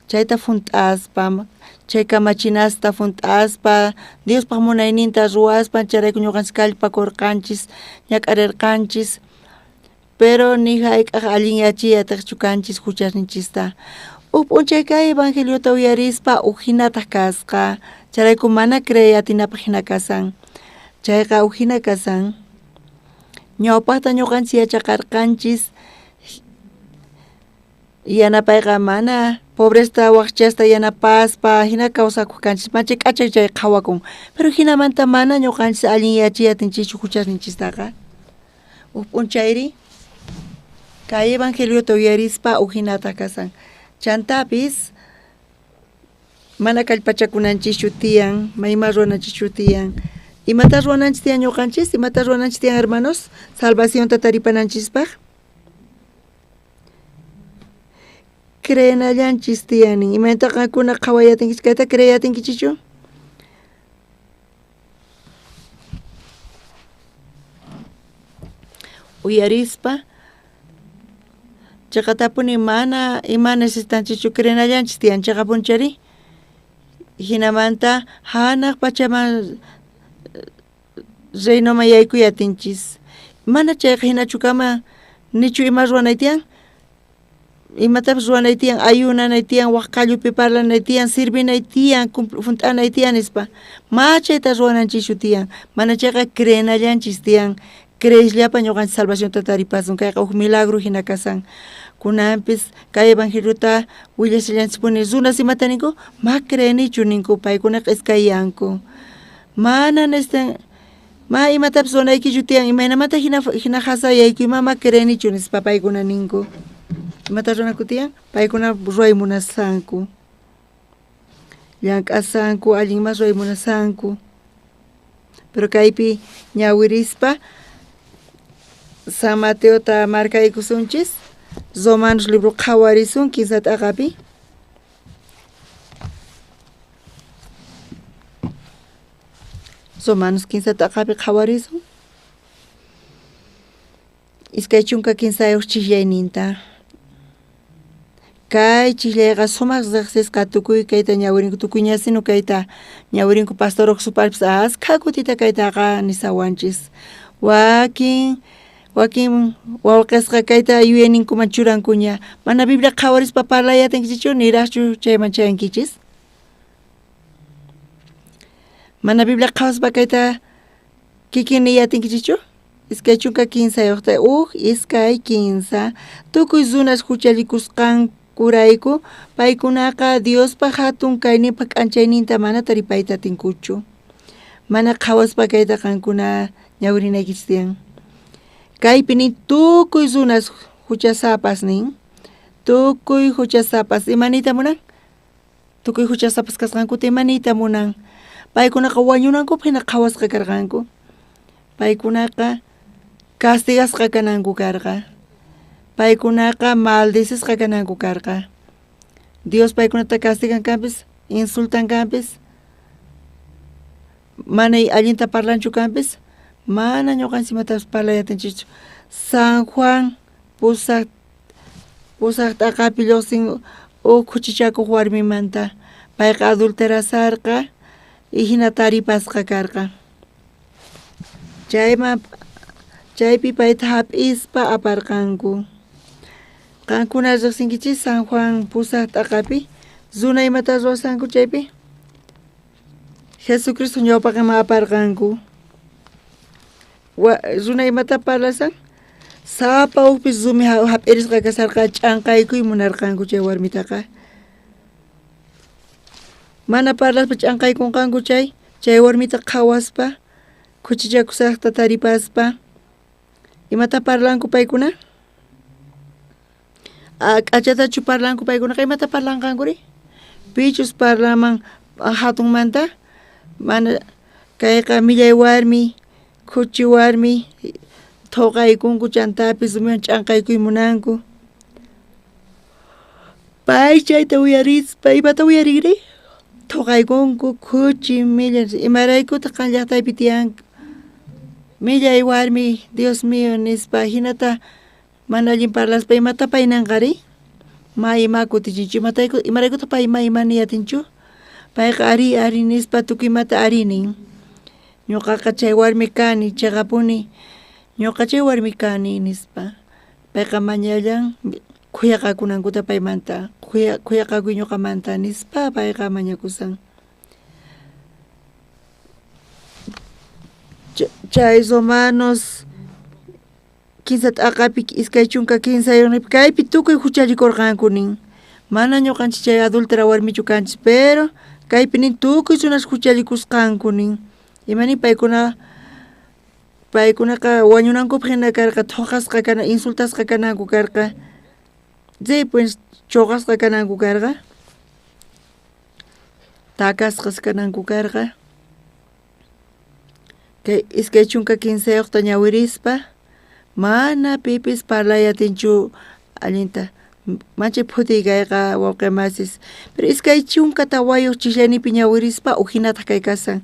chayta hunt'aspa chay kamachinasta hunt'aspa Diospaq munayninta ruwaspa chayrayku ñuqanchis kallpakurqanchis ñak'arirqanchis Pero ni hayk'aq allinyachiy atiqchu kanchis huchasninchista. Huk p'unchay kay evangeliota uyarispa huk hinataq kasqa. Chayrayku mana creey atinapaq hina kasan. Chayqa huk hina kasan. Ñawpaqta ñuqanchis yachaqarqanchis yanapayqa mana pobresta waqchasta yanapaspa hina kawsakuq kanchis manchay k'achay chay qhawakun. Pero hinamanta mana ñuqanchis allinyachiy atinchischu huchasninchistaqa. Huk p'unchayri kay evangeliota uyarispa huk hinataq kasan. Chantapis mana kallpachakunanchischu tiyan, mayma ruwananchischu tiyan. Imata ruwananchis tiyan ñuqanchis? Imata ruwananchis tiyan, hermanos? Salvacionta taripananchispaq? Creenallanchis tiyanin. Imaynata qankuna qhawayatinkichis? Kayta creeyatinkichichu? Uyarispa chaqatapuni mana ima necesitanchikchu creenallanchis tiyan chaqapunchari. Hinamanta hanaq pachaman reinoman yaykuy atinchis. Mana chayqa hinachu kama nichu ima ruwanay tiyan? Imatapis ruwanay tiyan, ayunanay tiyan, waq qallupi parlanay tiyan, sirvinay tiyan, hunt'anay tiyan nispa. Ma chayta ruwananchischu tiyan. Mana chayqa creenallanchis tiyan. Creesllapa ñuqanchis salvacionta taripasun. Kayqa huk milagro hina kasan. Kunanpis kay evangeliota willashallanchispuni runas imata ninku? Ma creenichu ninku, paykunaqa iskayanku. Mana necesitan ma imatapis ruwanaykichu tiyan, imaynamanta hina hina hasayaykuyman ma creenichu nispa paykuna ninku. Imata ruwananku tiyan? Paykuna ruway munasanku. Llank'asanku, allin mas ruway munasanku. Pero kaypi ñawirispa San Mateota markaykusunchis, Romanos libro qhawarisun kinsa t'aqapi. Romanos kinsa t'aqapi qhawarisun. 23 chiqllayninta. Kay chiqllayqa sumaq riqsisqa tukuy kayta ñawirinku, tukuy ñasinu kayta ñawirinku pastor supalpis askha kutita kaytaqa nisawanchis. Wakin wakin wawqisqa kayta yuyayninkuman churankuña. Mana Biblia qhawarispa parlay atinkichichu niraqchu chayman chayankichis? Mana Biblia qhawaspa kayta kikin niy atinkichichu? 23 uj iskay kinsa tukuy runas huchallikusqankurayku paykunaqa Diospa hatun kayninpa k'anchayninta mana taripayta atinkuchu. Mana qhawaspa kayta qankuna ñawirinaykichis tiyan. Kaypi nin tukuy runas huchasapas nin. Tukuy huchasapas ima niyta munan? Tukuy huchasapas kasqankuta ima niyta munan? Paykunaqa wañunankupaq hina qhawasqa karqanku. Paykunaqa castigasqa kananku karqa. Paykunaqa maldecisqa kananku karqa. Dios paykunata castigan kanpis, insultan kanpis, mana allinta parlanchu kanpis, mana ñuqanchis imatapis parlay atinchischu. San Juan pusaq t'aqapi lluqsin huk khuchichakuq warmimanta. Payqa adulterasarqa y hina taripasqa karqa. Chaypi payta hap'ispa aparqanku. Qankuna riqsinkichis San Juan pusaq t'aqapi runa imata ruwasanku chaypi? Jesucristo ñawpaqman aparqanku. Runa imata parlasan? Sapa hukpis rumi hap'irisqa kasarqa ch'anqaykuy munarqanku chay warmitaqa. Mana parlaspa ch'anqaykunqanku chay warmita qhawaspa khuchichakusaqta taripaspa imata parlanku paykuna? K'achatachu parlanku paykunaqa imata parlanqankuri? Pichus parlaman hatunmanta mana kayqa millay warmi, khuchi warmi thuqaykunku chantapis rumiwan ch'anqaykuy munanku. Pay chayta uyarispa imata uyariri? Thuqaykunku khuchi millay imaraykutaq qan llaqtaypi tiyan millay warmi Dios mío nispa hinata mana allin parlaspa imata pay nanqari? Ma ima kutichinchu imaraykutaq pay ma ima niy atinchu? Payqa ari ari nispa tukuy imata ari nin. Ñuqaqa chay warmi kani chaqapuni ñuqa chay warmi kani nispa. Payqa mañallan khuyaqakunankuta paymanta, khuyaqakuy ñuqamanta nispa payqa mañakusan. Chay Romanos 15 t'aqapi 23 kaypi tukuy huchallikurqanku nin. Mana ñuqanchik chay adúltera warmichu kanchis, pero kaypi nin tukuy runas huchallikusqanku nin. Imani paykunaqa wañunankupaq hina karqa, thuqasqa kana, insultasqa kananku karqa. Sí, pues choqasqa kananku karqa. Takasqas kananku karqa. Kay 23 ñawirispa mana pipis parlay atinchu allinta. Manchay phutiy kayqa wawqi masis. Pero 24 chikllanipi ñawirispa ujinataq kay kasan.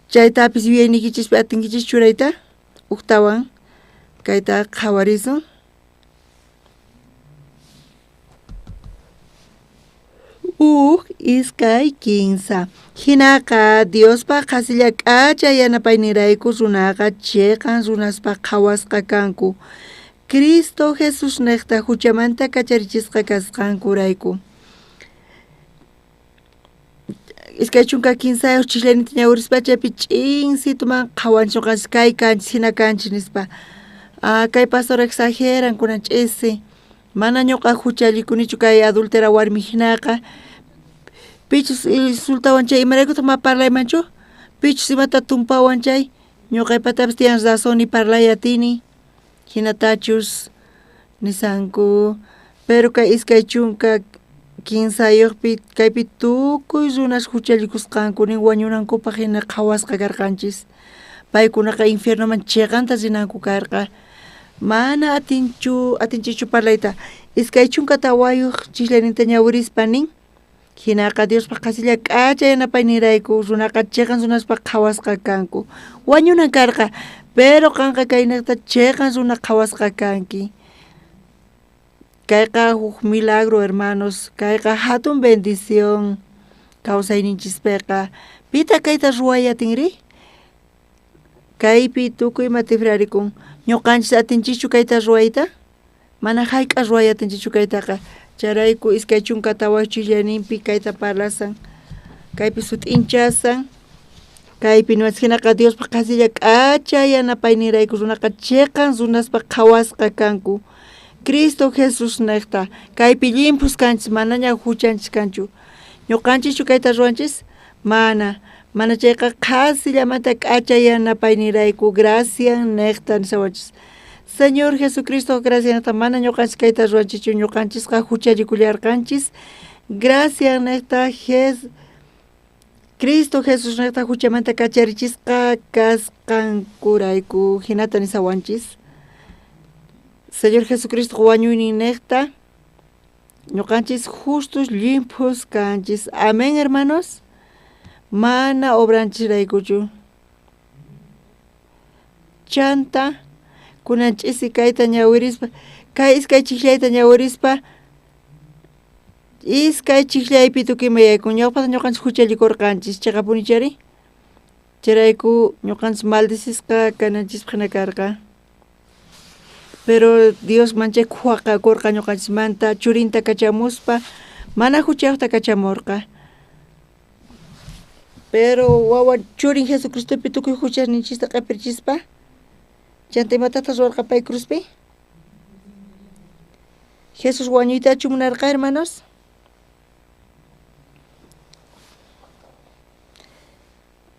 Chaytapis yuyayniykichispi atinkichis churayta ujtawan kayta qhawarisun. Uj, 2, 15. Hinaqa Diospaq qhasilla k'acha yanapaynirayku runaqa chiqan runaspaq qhawasqa kanku. Cristo Jesus niqta huchamanta kacharichisqa kasqankurayku. 23 chikllaninta ñawirispa chaypi ch'insituman qhawanchis kay kanchis hina kanchis nispa. Kay pastor exageran kunan ch'isi. Mana ñuqa huchallikunichu kay adúltera warmi hinaqa. Pichus insultawan chay imaraykutaq ma parlaymanchu? Pichus imata tumpawan chay ñuqaypatapis tiyan razón ni parlay atini. Hinatachus nisanku. Pero kay 23pi kaypi tukuy runas huchallikusqanku nin wañunankupaq hina qhawasqa karqanchis. Paykunaqa infiernoman chiqanta rinanku karqa. Mana atinchichu parlayta. 24 chikllaninta ñawirispa nin. Hinaqa Diospaq qhasilla k'acha yanapaynirayku runaqa chiqan runaspaq qhawasqa kanku. Wañunan karqa, pero qanqa kayniqta chiqan runa qhawasqa kanki. Kayqa huk milagro, hermanos, kayqa hatun bendición kawsayninchispiqa. Pitaq kayta ruway atinri? Kaypi tukuy ima tifrarikun. Ñuqanchis atinchischu kayta ruwayta? Mana hayk'a ruway atinchichu kaytaqa. Chayrayku 24 chikllaninpi kayta parlasan. Kaypi sut'inchasan. Kaypi niwanchis hinaqa Diospaq qhasilla k'acha yanapaynirayku runaqa chiqan runaspaq qhawasqa kanku. Cristo Jesus niqta kaypi llimphus kanchis manaña huchanchis kanchu. Ñuqanchischu kayta ruwanchis? Mana. Mana chayqa qhasillamanta k'acha yanapaynirayku gracian niqta nisawanchis. Señor Jesucristo gracias niqta mana ñuqanchis kayta ruwanchichu, ñuqanchisqa huchallikullarqanchis. Gracias niqta Cristo Jesus niqta huchamanta kacharichisqa kasqankurayku hinata nisawanchis. Señor Jesucristo wañuynin niqta ñuqanchis justos llimphus kanchis. Amén, hermanos. Mana obranchisraykuchu. Chanta kunan ch'isi kayta ñawirispa, kay iskay chikllayta ñawirispa, iskay chikllaypi tukuy ima yaykun. Ñawpaqta ñuqanchis huchallikurqanchis, chiqapunichari? Chayrayku ñuqanchis maldecisqa kananchispaq hina karqa. Pero Dios manchay khuwaqakurqa ñuqanchismanta churinta kachamuspa, mana huchayuqta kachamurqa. Pero wawa churin Jesucristopi tukuy huchasninchista q'ipirichispa, chanta imatataq ruwarqa pay cruzpi? Jesús wañuytachu munarqa, hermanos?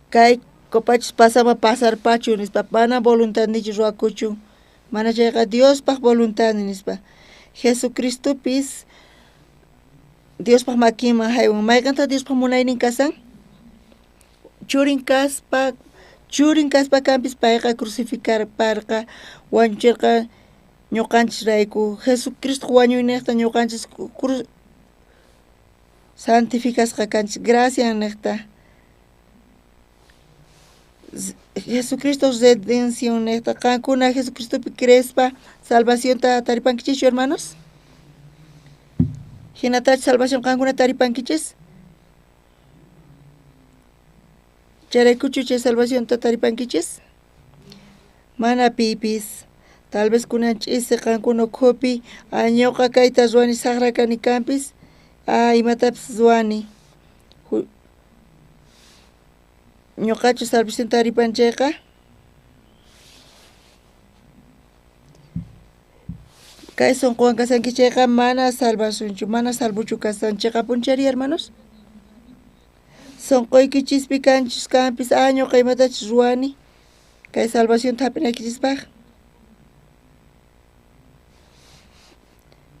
Kay copachus pasama pasarpachu nispa, mana voluntadnichu ruwakuchun, mana chayqa Diospaq voluntadni nispa. Jesucristopis Diospaq makinman haywan. Mayqintaq Diospaq munaynin kasan? Churin kaspa kanpis payqa crucificarparqa, wañuchirqa ñuqanchisrayku. Jesucristo wañuyniqta ñuqanchis santificasqa kanchis, gracia niqta. Jesucristo redención niqta. Qankuna Jesucristopi creespa salvacionta taripankichischu, hermanos? Hinatachu salvación qankuna taripankichis? Chayraykuchu chay salvacionta taripankichis? Mana pipis. Tal vez kunan ch'isi qankuna ukhupi ñuqa kayta ruwani saqra kani kanpis imatapis ruwani. Ñuqachu salvación taripan chayqa? Kay sunquwan kasanki chayqa mana salvasunchu, mana salvuchu kasan. Chiqapunchari, hermanos? Sunquykichispi kanchus kanpis ñuqa imatachus ruwani kay salvacionta hap'inaykichispaq.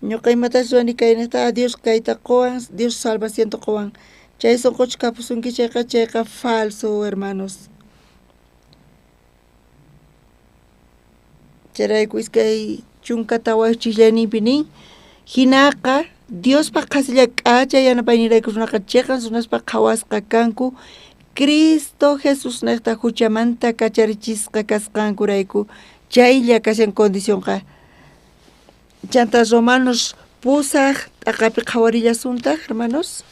Ñuqa imatachus ruwani kaynata Dios kayta quwan, Dios salvacionta quwan. Chay sunquchu kapusunki chayqa, chayqa falso, hermanos. Chayrayku 24 chiqllayninpi nin, hinaqa Diospaq qhasilla k'acha yanapaynirayku runaqa chiqan runaspaq qhawasqa kanku Cristo Jesus niqta huchamanta kacharichisqa kasqankurayku. Chaylla kashan condicionqa. Chanta Romanos 8 t'aqapi qhawarillasuntaq, hermanos.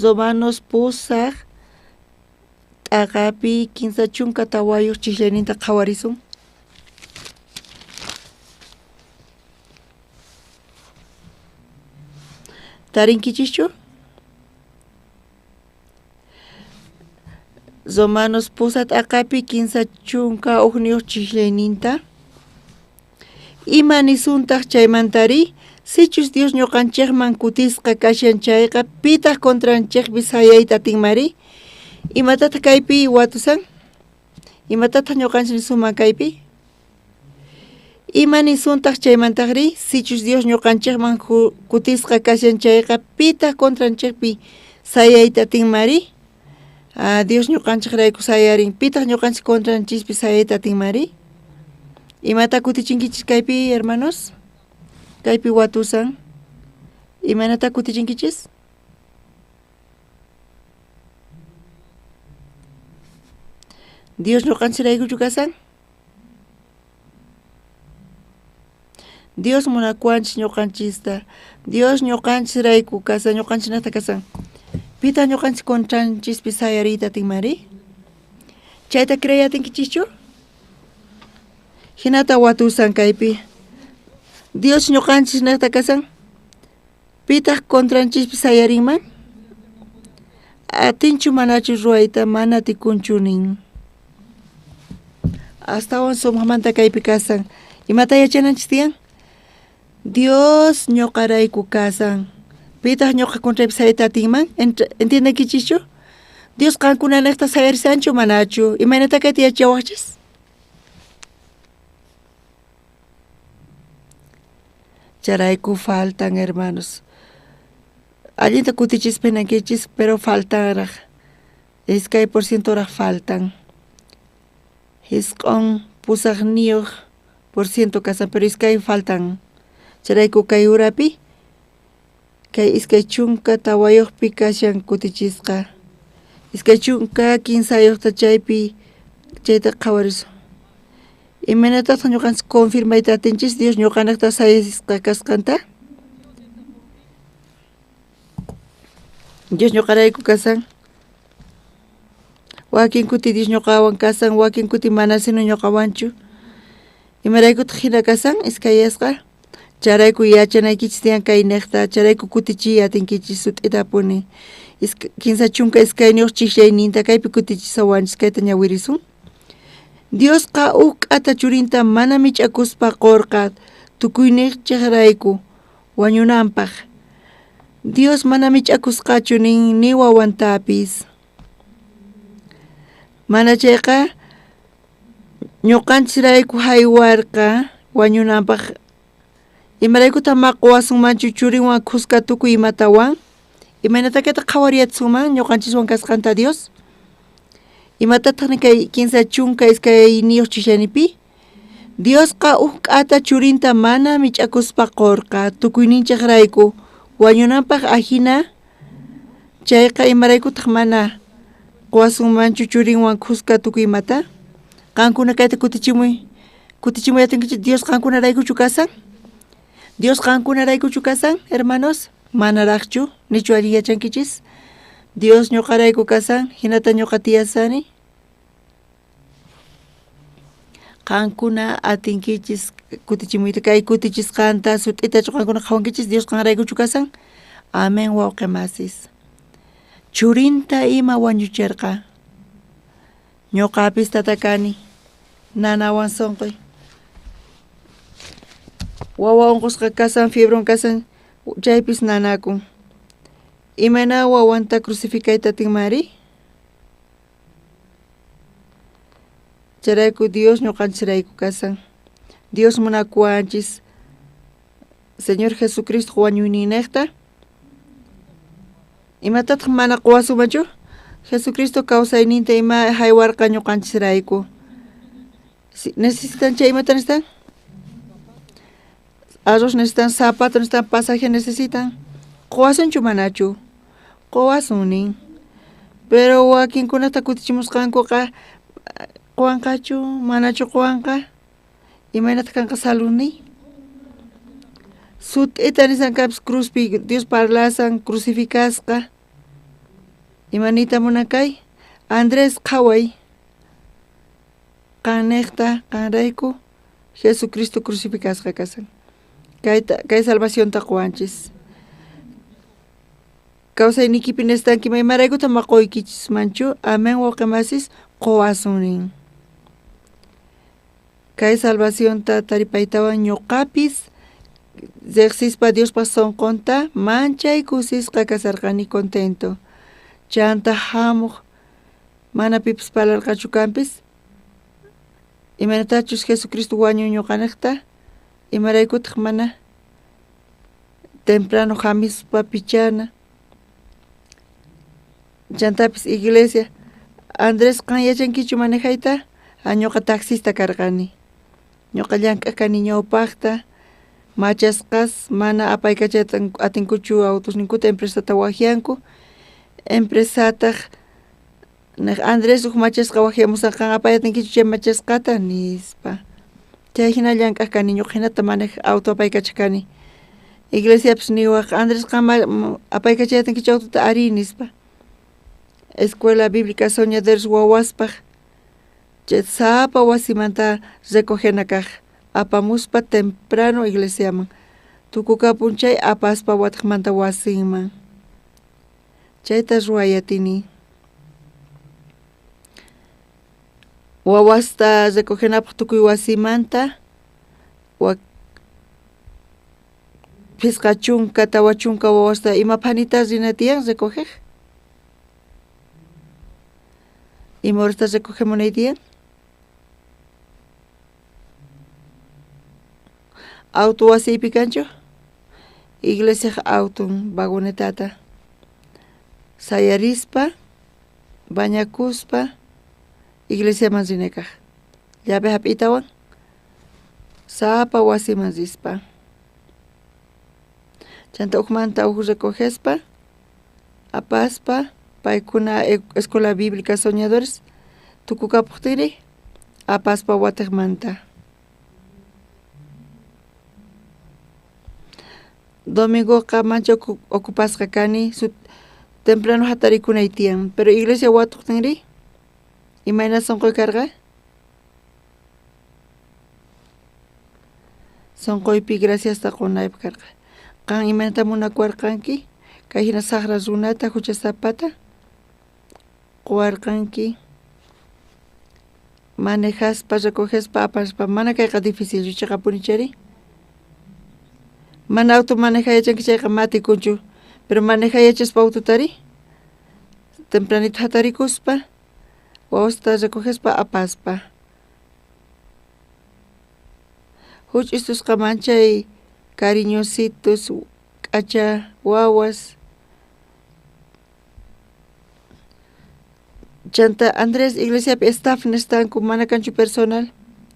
Romanos 8 t'aqapi 34 chiqllayninta qhawarisun. Tarinkichischu? Romanos 8 t'aqapi 31 chiqllayninta. Ima nisuntaq chaymantari? Sichus Dios ñuqanchikman kutisqa kashan chayqa, pitaq contranchikpi sayayta atinmari? Imatataq kaypi watusan? Imatataq ñuqanchik nisuman kaypi? Ima nisuntaq chaymantaqri? Sichus Dios ñuqanchikman kutisqa kashan chayqa, pitaq contranchikpi sayayta atinmari? Dios ñuqanchikrayku sayarin, pitaq ñuqanchik contranchispi sayayta atinmari? Imata kutichinkichis kaypi, hermanos? Kaypi watusan. Imaynata kutichinkichis? Dios ñuqanchikraykuchu kasan? Dios munakuwanchis ñuqanchista. Dios ñuqanchisrayku kasan, ñuqanchisnata kasan. Pitaq ñuqanchis contranchispi sayariyta atinmari? Chayta creey atinkichischu? Hinata watusan kaypi. Dios ñuqanchis niqta kasan. Pitaq contranchispi sayarinman? Atinchu manachu ruwayta, mana atikunchu nin. Astawan sumaqmanta kaypi kasan. Imata yachananchis tiyan? Dios ñuqarayku kasan. Pitaq ñuqa contraypi sayayta atinman? Entiendenkichischu? Dios qankuna niqta sayarisanchu manachu? Imaynata kayta yachawaqchis? Chayrayku faltan, hermanos. Allinta kutichispa hinankichis, pero faltanraq. 2% raq faltan. 98% kasan, pero 2 faltan. Chayrayku kay urapi, kay 24pi kashan kutichisqa. 23ta chaypi chayta qhawarisun. Imaynatataq ñuqanchis confirmayta atinchis Dios ñuqanaqta sayasqa kasqanta? Dios ñuqarayku kasan. Wakin kuti Dios ñuqawan kasan, wakin kuti mana sino ñuqawanchu. Imaraykutaq hina kasan iskayasqa? Chayrayku yachanaykichis tiyan kay niqta, chayrayku kutichiy atinkichis sut'itapuni. 32 chiqllayninta kaypi kutichisawanchis, kayta ñawirisun. Diosqa huk k'ata churinta mana mich'akuspa qurqa tukuyninchikrayku wañunanpaq. Dios mana mich'akusqachu nin ni wawantapis. Mana chayqa ñuqanchisrayku haywarqa wañunanpaq. Imaraykutaq maquwasunmanchu churinwan khuska tukuy imatawan? Imaynata kayta qhawariyatsunman ñuqanchiswan kasqanta Dios? Imatataq ni kay 32 chishanipi? Diosqa huk k'ata churinta mana mich'akuspa qurqa tukuyninchikrayku wañunanpaq ajina chayqa imaraykutaq mana quwasunmanchu churinwan khuska tukuy imata? Qankuna kayta kutichimuy, kutichimuy atinkichis Dios qankunaraykuchu kasan? Dios qankunaraykuchu kasan, hermanos? Manaraqchu, nichu allin yachankichis? Dios ñuqarayku kasan, hinata ñuqa tiyasani. Qankuna atinkichis kutichimuyta kay kutichisqanta sut'itachu qankuna qhawankichis Dios qanraykuchu kasan. Amén wawqi masis. Churinta ima wañucherqa. Ñuqapis tata kani. Nanawan sunquy. Wawa unqusqa kasan, fiebron kasan, chaypis nanakun. Imayna wawanta crucificayta atinmanri? Chayrayku Dios ñuqanchikrayku kasan. Dios munakuwanchis. Señor Jesucristo wañuyninniqta. Imatataq mana quwasunmanchu? Jesucristo kawsayninta ima haywarqa ñuqanchisrayku. Necesitan chay imata necesitan? Arroz necesitan, zapato necesitan, pasaje necesitan. Quwasunchu manachu? Quwasun nin. Pero wakinkunata kutichimusqankuqa quwanqachu, manachu quwanqa? Imaynataq kanqa saludniy? Sut'ita nisankapis cruzpi Dios parlasan crucificasqa. Imaniyta munan kay? Andrés qhaway. Qanniqta qanrayku Jesucristo crucificasqa kasan. Kay salvacionta quwanchis. Kawsaynikipi necesitanki imaraykutaq ma quykichismanchu? Amén wawqi masis quwasun nin. Kay salvacionta taripaytawan ñuqapis riqsispa Diospa sunqunta manchay kusisqa kasarqani contento. Chanta hamuq mana pipis parlarqachu kanpis. Imaynatachus Jesucristo wañun ñuqaniqta, imaraykutaq mana temprano hamispa pichana. Chantapis iglesia, Andrés qan yachankichu manejayta? Ñuqa taxista karqani. Ñuqa llank'aq kani ñawpaqta, machasqas mana apaykachayta atinkuchu autosninkuta empresata waqyanku. Empresataq niq Andrés huk machasqa waqyamusan qan apay atinkichu chay machasqata nispa. Chay hina llank'aq kani ñuqa hinata manej auto apaykachaq kani. Iglesiapis niwaq Andrés qan apaykachay atinkichu autota arí nispa. Escuela Bíblica Soñadores wawaspaq chay sapa wasimanta recogena kaq apamuspa temprano iglesiaman tukukapun chay apaspa wataqmanta wasinman. Chayta ruway atini. Wawasta recogenapaq tukuy wasimanta 50 40 wawasta ima phanita rina tiyan recoger. Ima horasta recogemunay tiyan? Auto wasiypi kanchu? Iglesiaq auton vagonetata sayarispa bañakuspa iglesiaman rinay kaq. Llave hap'itawan sapa wasiman rispa. Chanta hukmanta huk recogespa apaspa paykuna Escuela Bíblica Soñadores tukukapuqtinri apaspa watiqmanta. Domingoqa mancha ocupasqa kani temprano hatarikunay tiyan, pero iglesia watuqtinri imayna sunquy karqa? Sunquypi graciasta qunaypaq karqa. Qan imaynata munakuwarqanki? Kay hina saqra runata huchasapata quwarqanki manejaspa recogespa apaspa mana kayqa difícilchu chiqapuni chayri. Mana auto manejay yachanki chayqa matikunchu, pero manejay yachaspa autotari tempranito hatarikuspa wawasta recogespa apaspa. Huch'istusqa manchay cariñositos k'acha wawas. Chanta Andrés iglesiapi staff nestanku mana kanchu personal.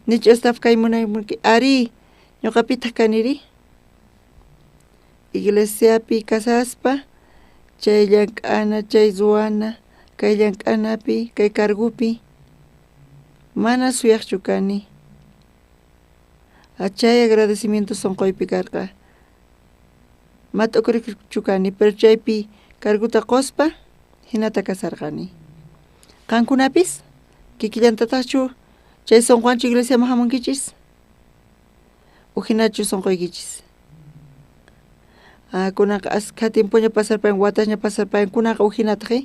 Nichu staff kay munaymunki arí ñuqapitaq kaniri. Iglesiapi kasaspa chay llank'ana chay ruwana kay llank'anapi kay cargupi mana suyaqchu kani. Chay agradecimiento sunquypi karqa. Mat'ukuriqchu kani pero chaypi carguta quspa Hinata kasarqani. Qankunapis kikillantataqchu chay sunquwanchu iglesiaman hamunkichis? Ujinachu sunquykichis? Kunanqa askha tiempoña pasarpayan, watasña pasarpayan, kunanqa ujinataq,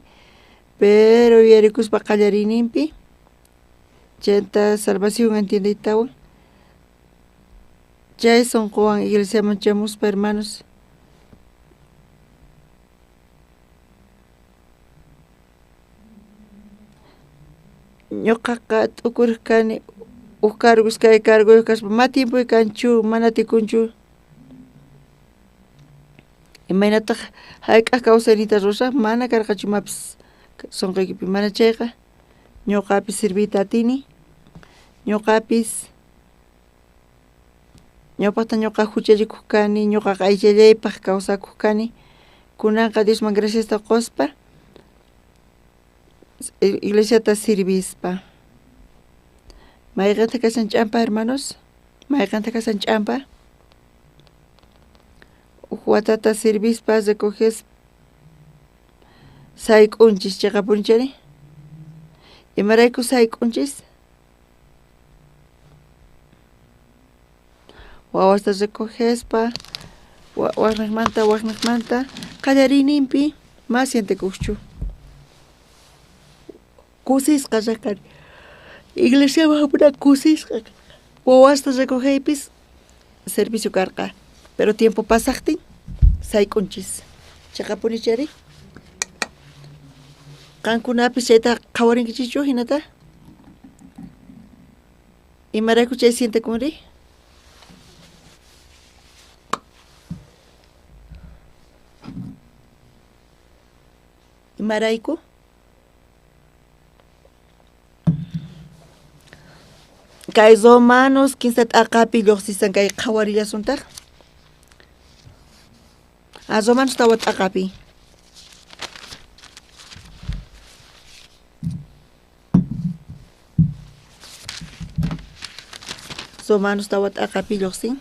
pero yuyarikuspa qallariyninpi chayta salvación entiendeytawan chay sunquwan iglesiaman chamuspa, hermanos, ñuqaqa t'ukuriq kani uj cargo iskay cargoyuq kaspa ma tiempoy kanchu, mana tikunchu. Imaynataq hayk'aq kawsayniyta ruwasaq mana karqachu imapis sunquykipi, mana chayqa ñuqapis serviyta atini, ñuqapis ñawpaqta ñuqa huchallikuq kani, ñuqaqa aychallaypaq kawsakuq kani, kunanqa Diosman graciasta quspa iglesiata servispa. Mayqintaq kashan ch'ampa, hermanos? Mayqintaq kashan ch'ampa? Uj watata servispa recoges sayk'unchis, chiqapunichari? Imarayku sayk'unchis? Wawasta recogespa waqniqmanta waqniqmanta qallariyninpi ma sientekuqchu. Kusisqa riq iglesiaman hamuna kusisqa wawasta recogeypis servicio karqa, pero tiempo pasaqtin sayk'unchis. Chiqapunichari? Qankunapis chayta qhawarinkichikchu hinata? Imarayku chay sientekunri? Imarayku? Kay Romanos 15 t'aqapi lluqsisan kay qhawarillasuntaq. Romanos 4 t'aqapi. Romanos 4 t'aqapi lluqsin.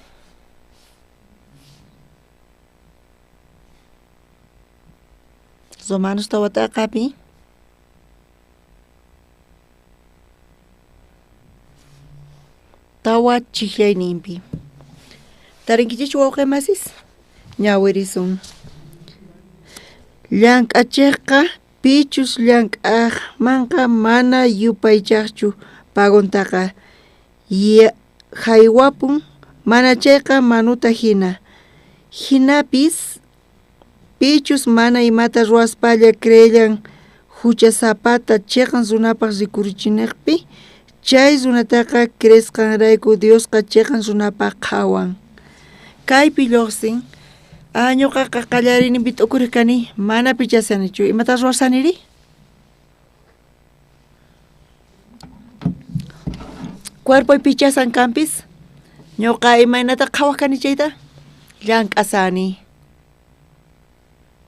Romanos 4 t'aqapi. Tawa chijllayninpi. Tarinkichikchu wawqi masis? Ñawirisun. Llank'achiqqa pichus llank'aqmanqa mana yupaychaqchu paguntaqa haywapun, mana chayqa manuta hina. Hinapis pichus mana imata ruwaspalla creellan huchasapata chiqan runapaq rikurichinaqpi, chay runataqa creesqanrayku Diosqa chiqan runapaq qhawan. Kaypi lluqsin, ñuqaqa qallariyninpi t'ukuriq kani, mana pichasanichu. Imata ruwasaniri? Cuerpoy pichasan kanpis, ñuqa imaynata qhawaq kani chayta? Llank'asani.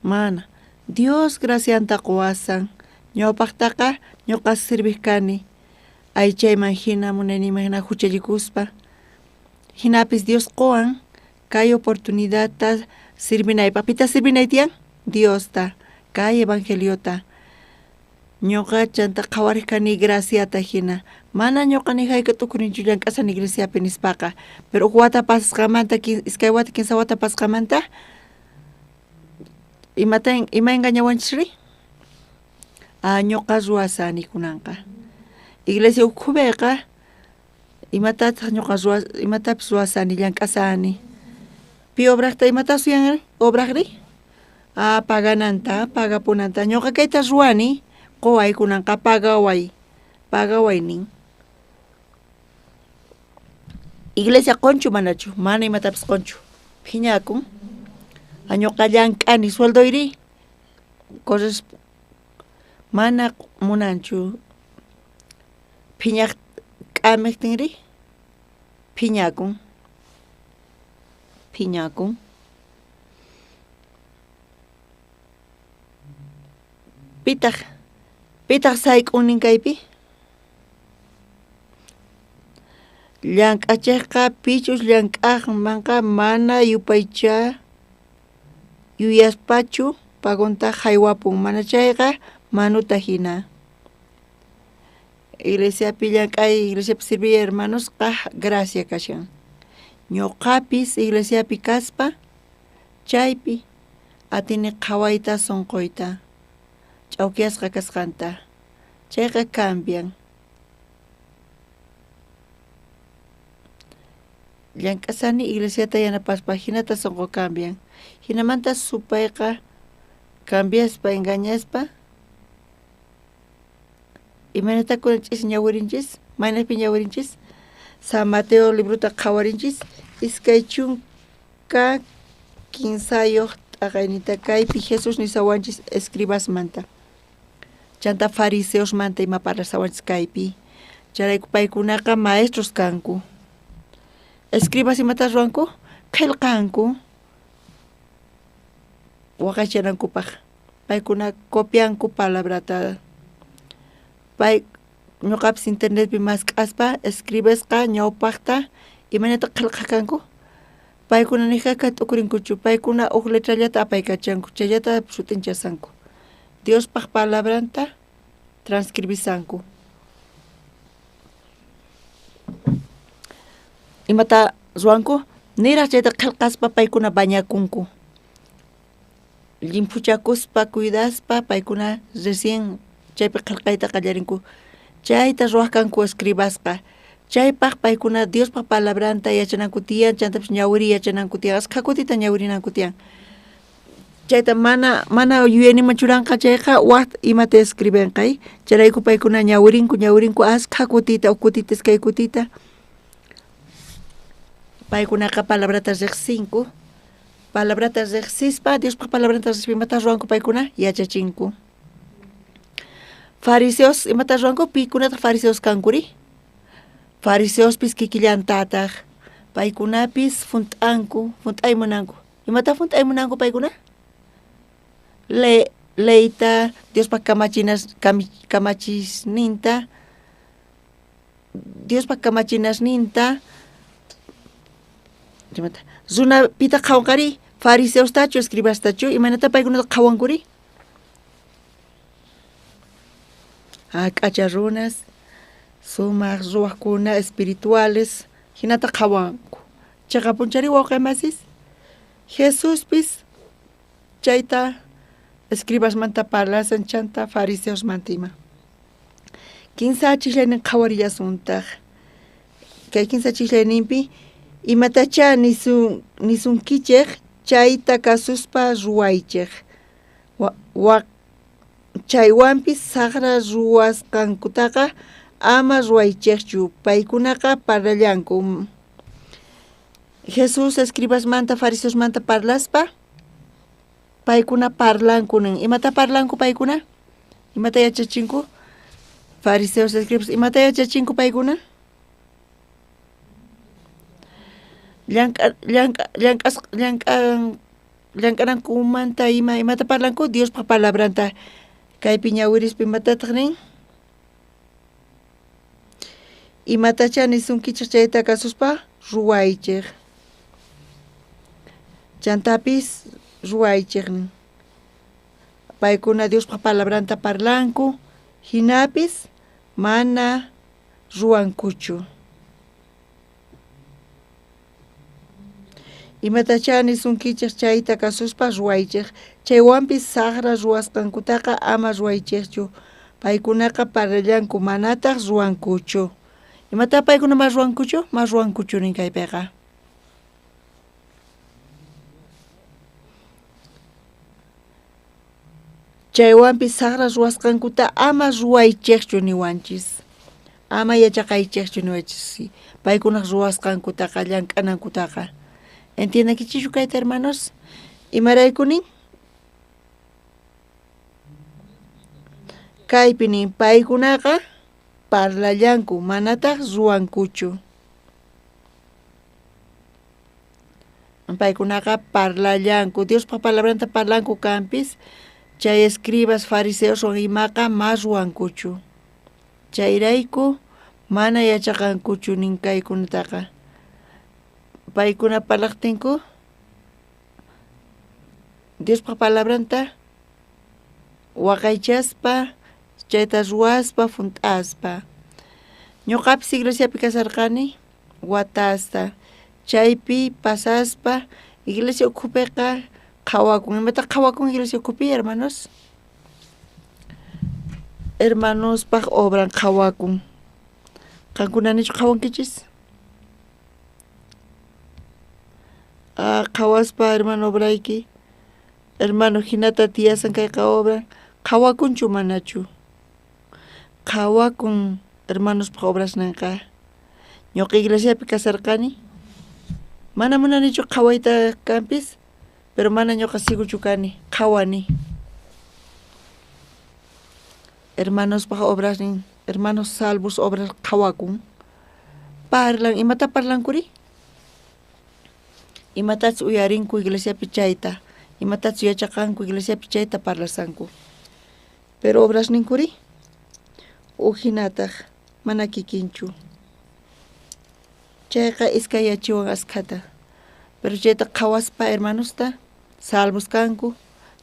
Mana. Dios gracianta quwasan. Ñawpaqtaqa ñuqa serviq kani. Aychayman hina, munayniyman hina huchallikuspa. Hinapis Dios quwan kay oportunidadta sirvinaypaq. Pita sirvinay tiyan? Diosta, kay evangeliota. Ñuqa chanta qhawariq kani graciata hina. Mana ñuqa ni hayk'a t'ukurinchu llank'asani iglesiapi nispaqa. Pero uj wata pasasqamanta, iskay wata, kinsa wata pasasqamanta, imata ima engañawanchisri? Ñuqa ruwasani kunanqa. Iglesia ukhupiqa imatataq ñuqa imatapis ruwasani, llank'asani. Pi obraqta imata suyan obraqri? Pagananta, pagapunanta. Ñuqa kayta ruwani, quway kunanqa pagaway, pagaway nin. Iglesia qunchu manachu, mana imatapis qunchu. Phiñakun. Ñuqa llank'ani, sueldoyri corres mana munanchu. Phiñaq k'amiqtinri phiñakun. Phiñakun. Pitaq sayk'unin kaypi? Llank'achiqqa pichus llank'aqmanqa mana yupaycha yuyaspachu pagunta haywapun, mana chayqa manuta hina. Iglesiapi llank'ay, iglesiapi sirviy hermanosqa gracia kashan. Ñuqapis iglesiapi kaspa chaypi atini qhawayta sunquyta ch'awkiyasqa kasqanta. Chayqa cambian. Llank'asani iglesiata yanapaspa hinata sunqu cambian. Hinamanta supayqa cambiaspa engañaspa imaynata kunan ch'isi ñawirinchis, maynapi ñawirinchis, San Mateo librota qhawarinchis, 23 t'aqayninta kaypi Jesús nisawanchis escribasmanta, chanta fariseosmanta ima parlasawanchis kaypi, chayrayku paykunaqa maestros kanku. Escribas imata ruwanku? Qhillqanku waqaychanankupaq, paykuna copianku palabrata. Pay ñuqapis internetpi mask'aspa escribesqa ñawpaqta imaynata qhillqaq kanku, paykuna nijaka t'ukurinkuchu, paykuna uj letrallata apaykachanku, chayllata sut'inchasanku, Diospaq palabranta transcribisanku. Imata ruwanku? Niraj chayta qhillqaspa paykuna bañakunku, llimphuchakuspa cuidaspa paykuna recién chaypi qhillqayta qallarinku. Chayta ruwaq kanku escribasqa. Chaypaq paykuna Diospaq palabranta yachananku tiyan, chantapis ñawiri yachananku tiyan, ashkha kutita ñawirinanku tiyan. Chayta mana yuyayninman churanqa chayqa waj imata escribenqa, chayrayku paykuna ñawirinku, ñawirinku ashkha kutita, uj kutita, iskay kutita. Paykunaqa palabrata riqsinku, palabrata riqsispa, Diospaq palabrata riqsispa imata ruwanku paykuna yachachinku. Fariseos imata ruwanku? Pikunataq fariseos kankuri? Fariseospis kikillantataq, paykunapis junt'anku, junt'ay munanku. Imata junt'ay munanku paykuna? Leyta, Diospaq kamachinas, kamachisninta, Diospaq kamachinasninta, imata? Runa pita qhawanqari? Fariseostachu, escribastachu? Imaynata paykunata qhawankuri? K'acha runas, sumaq ruwaqkuna espirituales, hinata qhawanku. Chiqapunchari wawqi masis, Jesuspis chayta escribasmanta parlasan chanta fariseosmanta ima. Kinsa chislaynin qhawarillasuntaq. Kay kinsa chislayninpi imatacha nisunkichej chayta kasuspa ruwaychej. Chaywanpis saqra ruwasqankutaqa ama ruwaychejchu, paykunaqa parlallanku. Jesús escribasmanta fariseosmanta parlaspa paykuna parlanku nin. Imata parlanku paykuna? Imata yachachinku? Fariseos escribas imata yachachinku paykuna? Llank'anankumanta ima imata parlanku? Diospaq palabranta. Kaypi ñawirispa imatataq nin? Imatacha nisunkichej chayta kasuspa ruwaychej. Chantapis ruwaychej nin. Paykuna Diospaq palabranta parlanku, hinapis mana ruwankuchu. Imatacha nisunkichej chayta kasuspa ruwaychej. Chaywanpis saqra ruwasqankutaqa ama ruwaychejchu. Paykunaqa parlallanku manataq ruwankuchu. Imata paykuna ma ruwankuchu? Ma ruwankuchu nin kaypiqa. Chaywanpis saqra ruwasqankuta ama ruwaychejchu niwanchis. Ama yachaqaychejchu niwanchis. Paykunaq ruwasqankutaqa llank'anankutaqa. Entiendenkichischu kayta hermanos? Imarayku nin? Kaypi nin paykunaqa parlallanku manataq ruwankuchu. Paykunaqa parlallanku, Diospaq palabranta parlanku kanpis, chay escribas fariseoswan imaqa ma ruwankuchu. Chayrayku mana yachaqankuchu nin kaykunataqa. Paykuna parlaqtinku Diospaq palabranta Waqaychaspa, chayta ruwaspa, junt'aspa. Ñuqapis iglesiapi kasarqani watasta. Chaypi pasaspa iglesia ukhupiqa qhawakun. Imataq qhawakun iglesia ukhupi, hermanos? Hermanospaq obran qhawakun. Qankuna nichu qhawankichis? Ah, qhawaspa hermano obrayki. Hermano hinata tiyasan kayqa obran. Qhawakunchu manachu? Qhawakun hermanospaq obrasninqa. Ñuqa iglesiapi kasarqani. Mana munanichu qhawayta kanpis, pero mana ñuqa siguchu kani, qhawani. Hermanospaq obrasnin, hermanos salvos obras qhawakun. Parlan, imata parlankuri? Imatachus uyarinku iglesiapi chayta, imatachus yachaqanku iglesiapi chayta parlasanku. Pero obrasninkuri ujinataq mana kikinchu. Chayqa iskayachiwan askhata. Pero chayta qhawaspa hermanosta salvos kanku,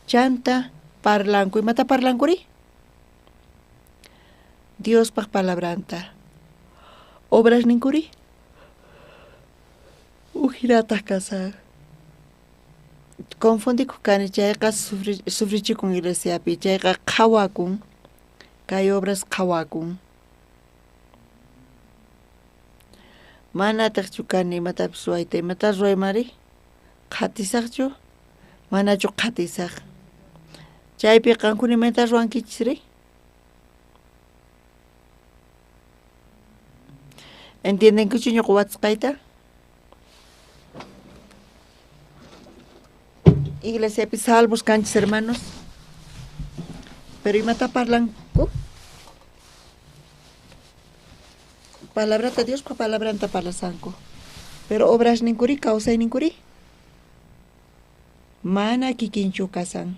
chanta parlanku. Imata parlankuri? Diospaq palabranta. Obrasninkuri ujinataq kasan. Confundikuq kani chayqa sufrichikun iglesiapi, chayqa qhawakun, kay obras qhawakun. Manataqchu kani imatapis ruwayta, imata ruwaymari? Qhatisaqchu? Manachu qhatisaq? Chaypi qankuna imata ruwankichisri? Entiendenkichu ñuqa watasqayta? Iglesiapi salvos kanchis hermanos. Pero imata parlanku? Palabrata Diospa palabranta parlasanku. Pero obrasninkuri, kawsayninkuri mana kikinchu kasan.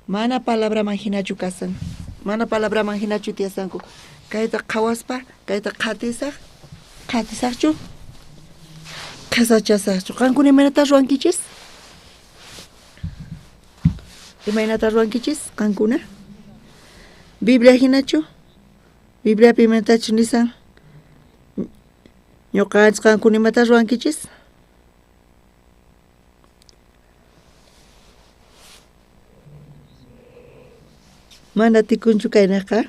Mana palabraman hinachu kasan. Mana palabraman hinachu tiyasanku. Kayta qhawaspa, kayta qhatisaq, qhatisaqchu? Qhasachasaqchu. Qankuna imaynata ruwankichis? Imaynata ruwankichis qankuna? Biblia hinachu? Bibliapi imaynatachus nisan? Ñuqanchis qankuna imata ruwankichis? Mana tikunchu kaynaqa.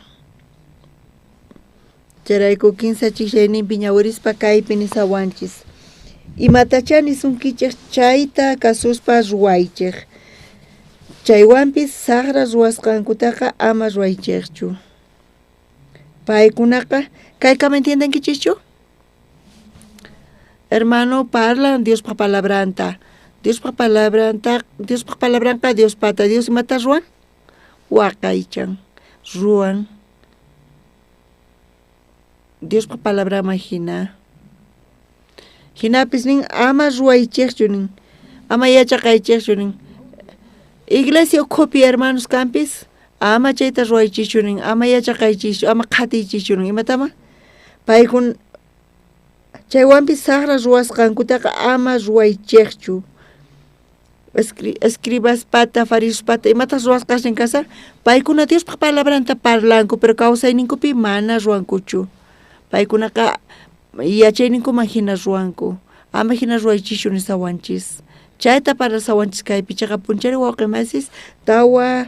Chayrayku kinsa chijllayninpi ñawirispa kaypi nisawanchis. Imatachá nisunkichej chayta kasuspa ruwaychej. Chaywanpis sajra ruwasqankutaqa ama ruwaychejchu. Paykunaqa kaykama entiendenkichischu? Hermano parlan Diospa palabranta. Diospa palabranta, Diospa palabranqa Diospata. Dios imata ruwan? Waqaychan, ruwan. Diospa palabraman hina. Hinapis nin ama ruwaychejchu nin, ama yachaqaychejchu nin. Iglesia ukhupi hermanos kanpis ama chayta ruwaychischu nin, ama yachaqaychischu, ama qhatiychischu nin. Imatama? Paykun chaywanpis sajra ruwasqankutaqa ama ruwaychejchu. Escribaspata, fariseospata, imatas ruwasqasnin kasan, paykuna Diospa palabranta parlanku, pero kawsayninkupi mana ruwankuchu. Paykunaqa yachayninkuman hina ruwanku. Ama hina ruwaychischu nisawanchis. Chayta parlasawanchis kaypi chaqa punchari wawqi masis tawa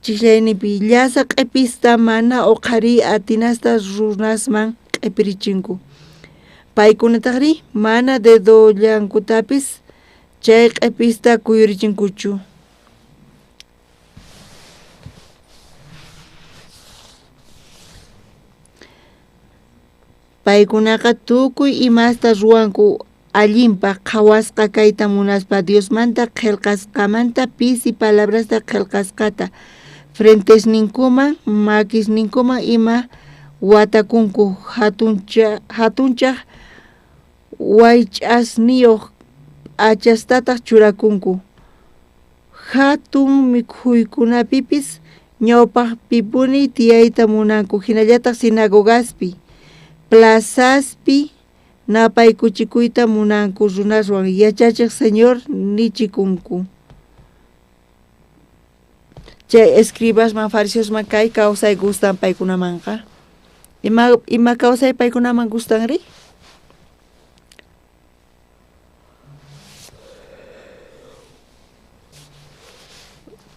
chijllayninpi llasa q'epista mana uqhariy atinasta runasman q'epirichinku. Paykunatajrí mana dedollankutapis chay q'epista kuyurichinkuchu. Paykunaqa tukuy imasta ruwanku allinpaj qhawasqa kayta munaspa Diosmanta qhelqasqamanta pisi palabrasta qhelqasqata frentesninkuman makisninkuman ima watakunku hatunchaj waych'asniyoj p'achastataj churakunku. Hatun mikhuykunapipis ñawpajpipuni tiyayta munanku, hinallataj sinagogaspi, plazaspi napaykuchikuyta munanku runaswan yachachej Señor nichikunku. Chay escribasman fariseosman kay kawsay gustan paykunamanqa. Ima kawsay paykunaman gustanri?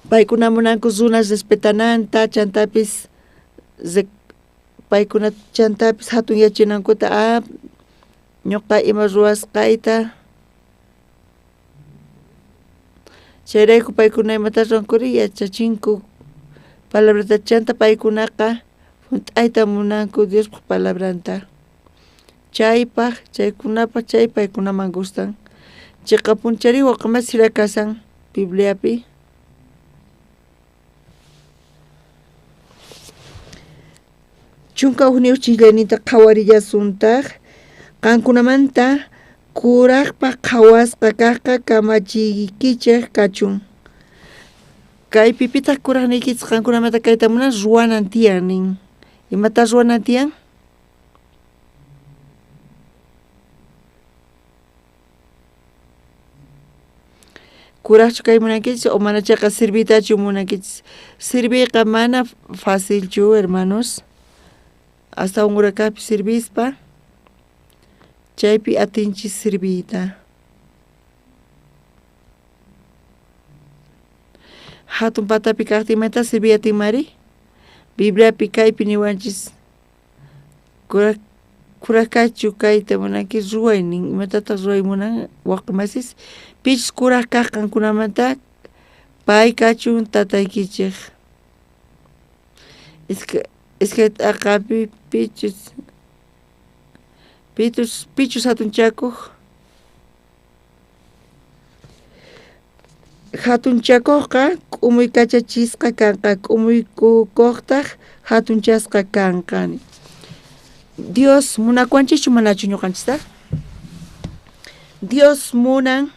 Paykuna munanku runas respetananta, chantapis paykuna chantapis hatun yachinankuta ñuqa ima ruwasqayta. Chayrayku paykuna imata ruwankuri yachachinku palabrata chanta paykunaqa hunt'ayta munanku Diospaq palabranta. Chaypaq chaykunapaq chay paykunaman gustan. Chiqapunchari waqamasi jina kashan Bibliapi. Chunka ujniyuq chijllayninta qhawarillasuntaq qankunamanta kuraqpaq qhawasqa kaqqa kamachiykichej kachun. Kaypi pitaq kuraqniykichis qankunamanta kayta munan ruwanan tiyan nin. Imata ruwanan tiyan? Kuraqchu kay munankichis o mana chayqa sirviytachu munankichis? Sirviyqa mana facilchu, hermanos. Astawan urakaqpi sirvispa chaypi atinchis sirviyta. Hatun patapi kaqtin imata sirviy atinmari? Bibliapi kaypi niwanchis kuraq kachu kayta munanki ruway nin. Imatataq ruway munan waqmasis? Pichus kuraq kaq qankunamanta pay kachun tataykichej. Iskay t'aqapi pichus hatunchakuq hatunchakuqqa k'umuykachachisqa kanqa, k'umuykukuqtaq hatunchasqa kanqa. Dios munakuwanchischu manachu ñuqanchista? Dios munan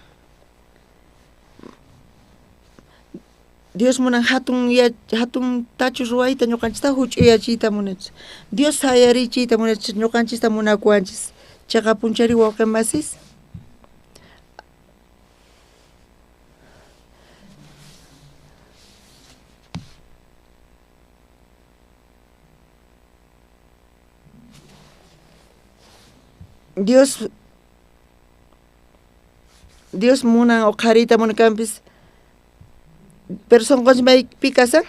hatun tachu ruwayta ñuqanchista huch'uyachiyta munanchis. Dios sayarichiyta munanchis ñuqanchista munakuwanchis. Chaqapunchari wawqimasis. Dios munan uqhariyta munakanpis. Pero sonqonchis maypi kasan?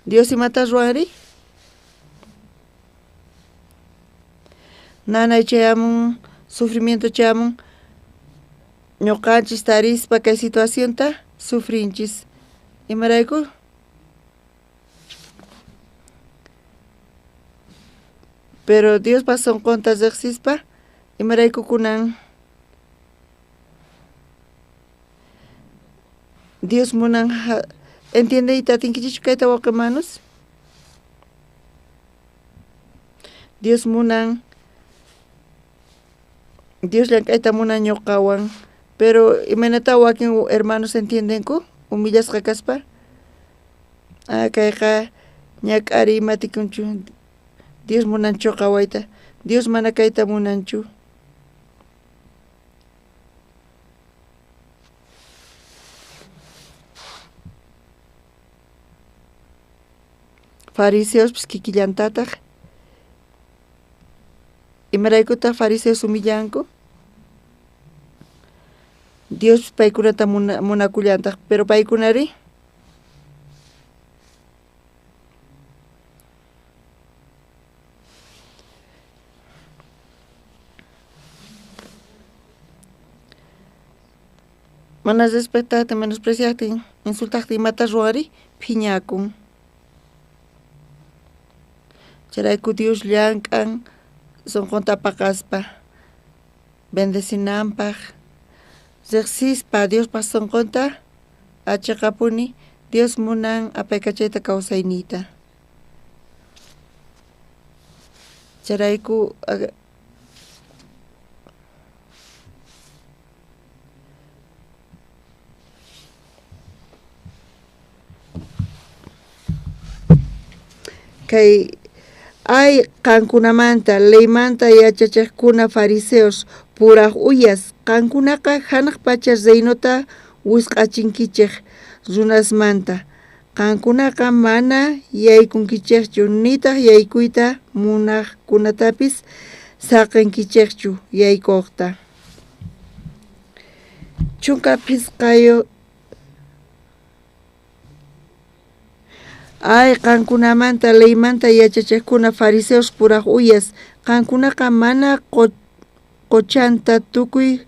Dios imata ruwanri? Nanay chayamun, sufrimiento chayamun, ñuqanchis tarispa kay situacionta sufrinchis. Imarayku? Pero Diospa sonqonta riqsispa imarayku kunan Dios munan entiendeyta atinkichischu kayta wawqimanus? Dios munan Dios llank'ayta munan ñuqawan, pero imaynata wakin hermanos entiendenku humillasqa kaspa? Kayqa ñak'ariy matikunchu. Dios munanchu qawayta. Dios mana kayta munanchu. Fariseospis kikillantataq. Imaraykutaq fariseos humillanku? Dios paykunata munakullantaq, pero paykunari? Mana respetaqtin, menospreciaqtin, insultaqtin imata ruwari phiñakun. Chayrayku Dios llank'an sonqonta paqaspa bendecinanpaq, riqsispa Diospa sonqonta achiqapuni Dios munan apaykachayta kawsayniyta. Chayrayku kay ay qankunamanta leymanta yachachiqkuna fariseos Puraj uyas, qankunaqa janaj pacha reinota wisq'achinkichej runasmanta. Qankunaqa mana yaykunkichejchu, nitaj yaykuyta munajkunatapis saqenkichejchu yaykojta. 15. Ay, qankunamanta leymanta yachachejkuna fariseos puraj uyas, qankunaqa mana qochanta tukuy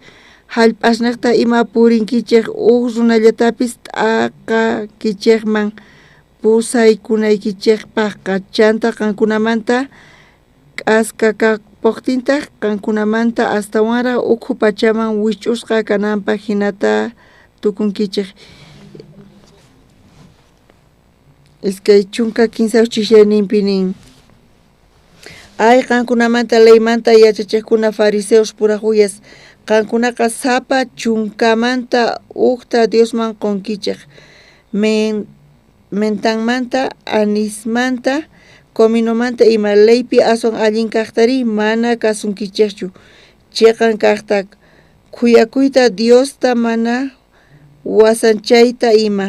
jallp'asnejta ima purinkichej uj runallatapis t'aqakichejman pusaykunaykichejpajqa, chanta qankunamanta k'askakapojtintaj qankunamanta astawanraj ukhu pachaman wijch'usqa kananpaj jinata tukunkichej. 23 ch'isiyninpi nin: Ay, qankunamanta leymanta yachachejkuna fariseos puraj uyas, qankunaqa sapa chunkamanta ujta Diosman qonkichej, mentanmanta, anismanta, cominomanta ima. Leypi aswan allin kajtarí mana kasunkichejchu, cheqan kajta, khuyakuyta, Diosta mana wasanchayta ima.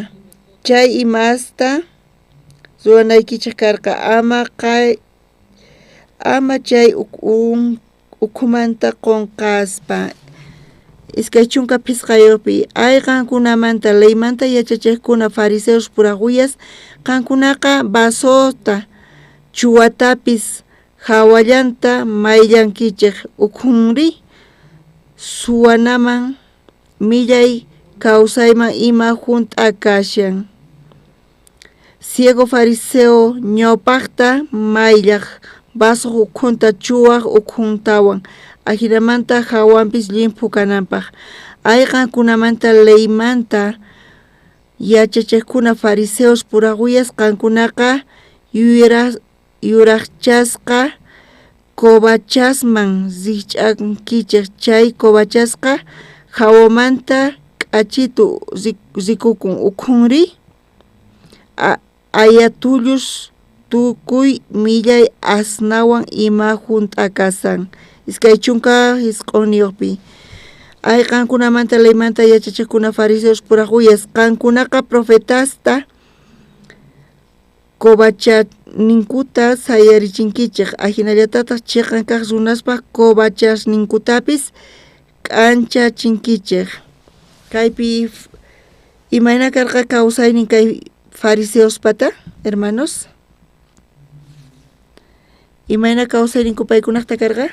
Chay imasta ruwanaykichej karqa, ama chay ukhumanta qonqaspa. 25pi Ay, qankunamanta leymanta yachachejkuna fariseos puraj uyas, qankunaqa vasota chuwatapis jawallanta mayllankichej, ukhunrí suwanaman millay kawsayman ima junt'a kashan. Ciego fariseo, ñawpajta mayllaj vasoj ukhunta chuwaj ukhuntawan, ajinamanta jawanpis llimphu kananpaj. Ay, qankunamanta leymanta yachachejkuna fariseos puraj uyas, qankunaqa yurajchasqa covachasman rijch'ankichej, chay covachasqa jawamanta k'achitu rikukun, ukhunrí aya tullus tukuy millay asnawan ima junt'a kashan. 29pi Ay, qankunamanta leymanta yachachejkuna fariseos puraj uyas, qankunaqa profetasta covachasninkuta sayarichinkichej, ajinallatataj cheqan kaj runaspaj covachasninkutapis k'anchachinkichej. Kaypi imayna karqa kawsaynin kay fariseospata, hermanos? Imayna kawsayninku paykunajta karqa?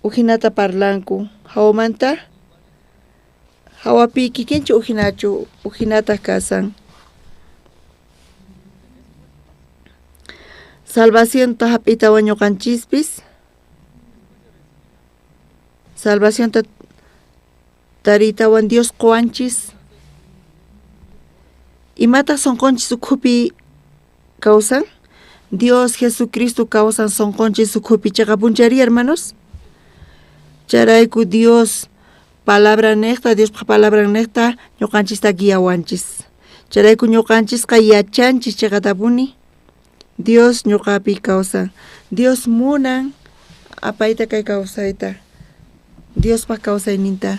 Ujinata parlanku, hawamanta hawapi kikinchu ujinachu, ujinataj kasan. Salvacionta jap'itawan ñuqanchispis, salvacionta taritawan Dios qowanchis. Imataq sonqonchis ukhupi kawsan? Dios Jesucristo kawsan sonqonchis ukhupi. Cheqapunchari, hermanos? Chayrayku Dios palabra nejta, Diospaj palabra nejta ñuqanchista guiawanchis. Chayrayku ñuqanchisqa yachanchis cheqatapuni Dios ñuqapi kawsan. Dios munan apayta kay kawsayta, Diospaj kawsayninta,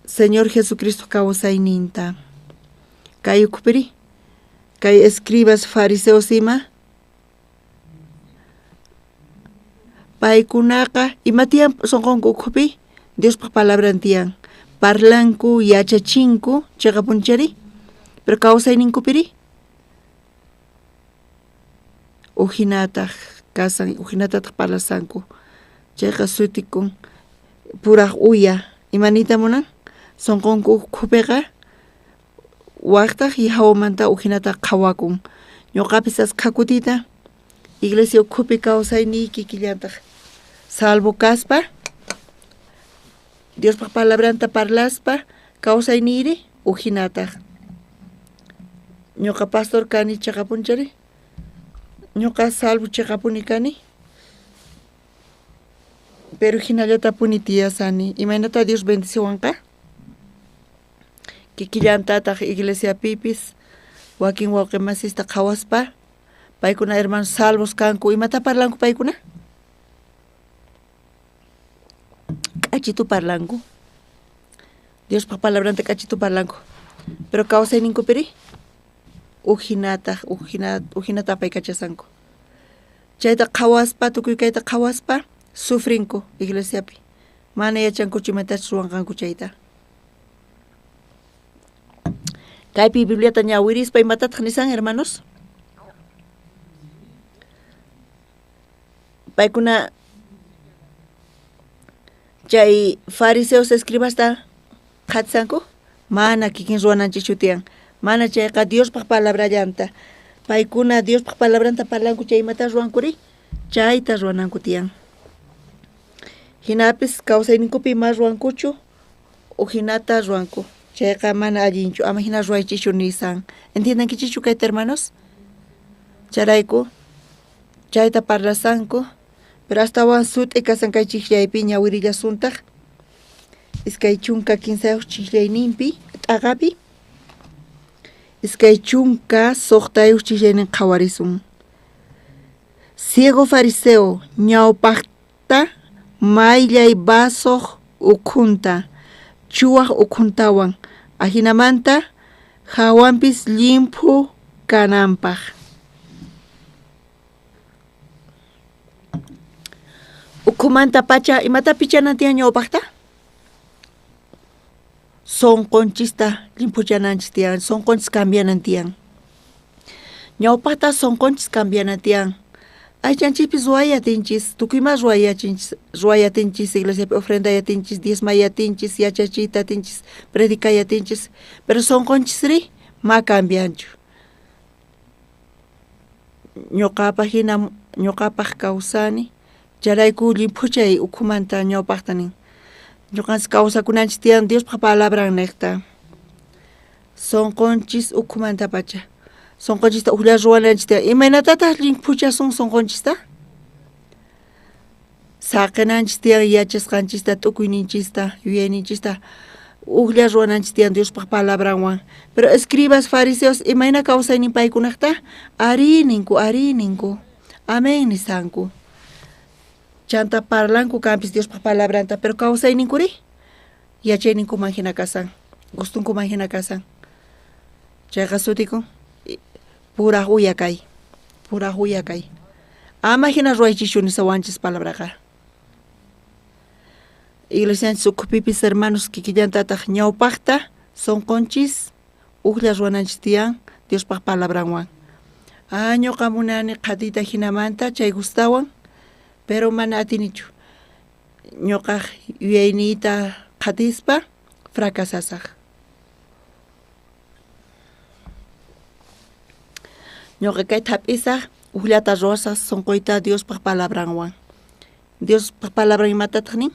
Señor Jesucristo kawsayninta. Kay ukhupiri, kay escribas fariseos ima, paykunaqa ima tiyan sonqonku ukhupi? Diospaj palabran tiyan. Parlanku, yachachinku, cheqapunchari, pero kawsayninkupiri ujinataj kasan, ujinatataj parlasanku. Chayqa sutikun puraj uya. Imaniyta munan? Sonqonku ukhupiqa wajtaj y hawamanta ujinata qhawakun. Ñuqapis askha kutita iglesia ukhupi kawsayniy kikillantaj salvo kaspa, Diospaj palabranta parlaspa kawsayniyri ujinataj. Ñuqa pastor kani cheqapunchari, ñuqa salvo cheqapuni kani, pero jinallatapuni tiyasani. Imaynata Dios bendiciwanqa? Kikillantataj iglesiapipis wakin wawqimasista qhawaspa paykuna hermanos salvos kanku. Imata parlanku paykuna? k'achitu parlanku. Diospaj palabranta k'achitu parlanku. Pero kawsayninkupiri ujinataq ujinata apaykachasanku. Chayta qhawaspa, tukuy kayta qhawaspa sufrinku iglesiapi. Mana yachankuchu imatachus ruwanqanku chayta. Kaypi Bibliata ñawirispa imatataq nisan, hermanos? Paykuna chay fariseos escribasta qhatisanku? Mana kikin ruwananchikchu tiyan. Mana chayqa Diospaj palabrallanta. Paykuna Diospaj palabranta parlanku chay imata ruwankuri? Chayta ruwananku tiyan. Hinapis kawsayninkupi ima ruwankuchu ujinata ruwanku. Chayqa mana allinchu, ama hina ruwaychikchu nisan. ¿Entiendankichikchu kayta, hermanos? Chayrayku chayta parlasanku, pero astawan sut'i kasan kay chijllaypi ñawirillasuntaq 23 chijllayninpi t'aqapi 26 chijllaynin qhawarisun. Ciego fariseo ñawpaqta mayllay vasoj ukhunta chuwaj ukhuntawan ajinamanta hawanpis llimphu kananpaj. Ukhumanta pacha imata pichanan tiyan ñawpaqta? Sonqonchista llimphuchananchis tiyan, sonqonchis cambianan tiyan. Ñawpaqta sonqonchis cambianan tiyan. Aychanchispis ruwayatinchis, tukuy ima ruwayatinchis, iglesiapi ofrendayatinchis, diezmayatinchis, yachachiyta atinchis, predicayatinchis, pero sonqonchisri ma cambianchu. Ñuqapaj hina ñuqapaj kawsani, chayrayku llimphuchay ukhumanta ñawpaqta nin. Ñuqanchis kawsakunanchis tiyan Diospaj palabran niqta. Sonqonchis ukhumanta pacha. Sonqonchista ujlla ruwananchis tiyan. Imaynatataq llimphuchasun sonqonchista? Saqinanchis tiyan yachasqanchista, t'ukuyninchista, yuyayninchista ujlla ruwananchis tiyan Diospaj palabranwan. Pero escribas, fariseos, imayna kawsaynin paykunaqta? Arí ninku, arí ninku. Amén nisanku. Chanta parlanku kanpis Diospaj palabranta, pero kawsayninkuri yachayninkuman hina kasan, gustunkuman hina kasan. Chayqa sutikun puraj uya kay, puraj uya kay. Ama hina ruwaychischu nisawanchis palabraqa. Iglesianchis ukhupipis hermanos kikillantataq ñawpaqta sonqonchis ujlla ruwananchis tiyan Diospaj palabranwan. Ah, ñuqa munani qhatiyta hinamanta chay gustawan, pero mana atinichu. Ñuqaj yuyayniyta qhatispa fracasasaj. Ñuqa kayta hap'isaj ujllata ruwasaj sonqoyta Diospaj palabranwan. Diospaj palabran imatataq nin?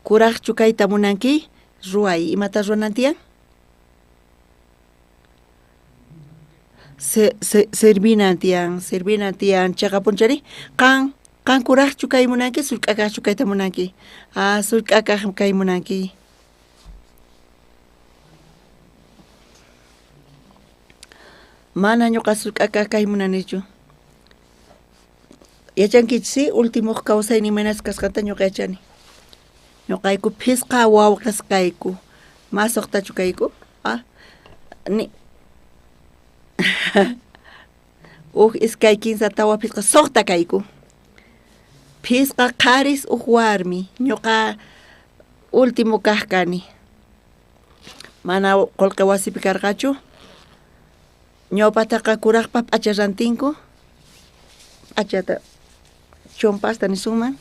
Kurajchu kayta munanki? Ruway. Imata ruwanan tiyan? Servinan tiyan, servinan tiyan. Chaqapunchari qan kurajchu kay munanki, sullk'akaqchu kayta munanki? Ah, sullk'akaq kay munanki. Mana ñuqa sullk'akaq kay munanichu. Yachankichis, sí, último kawsaynin imaynas kasqanta ñuqa yachani. Ñuqayku phisqa wawqis kayku. Ma suqtachu kayku? Ah, ni uj iskay kinsa tawa phisqa suqta kayku. Phisqa qharis uj warmi. Ñuqa último kaq kani. Mana qullqi wasipi karqachu. Ñawpataqa kuraqpa p'acha rantinku. P'achata chompasta nisunman.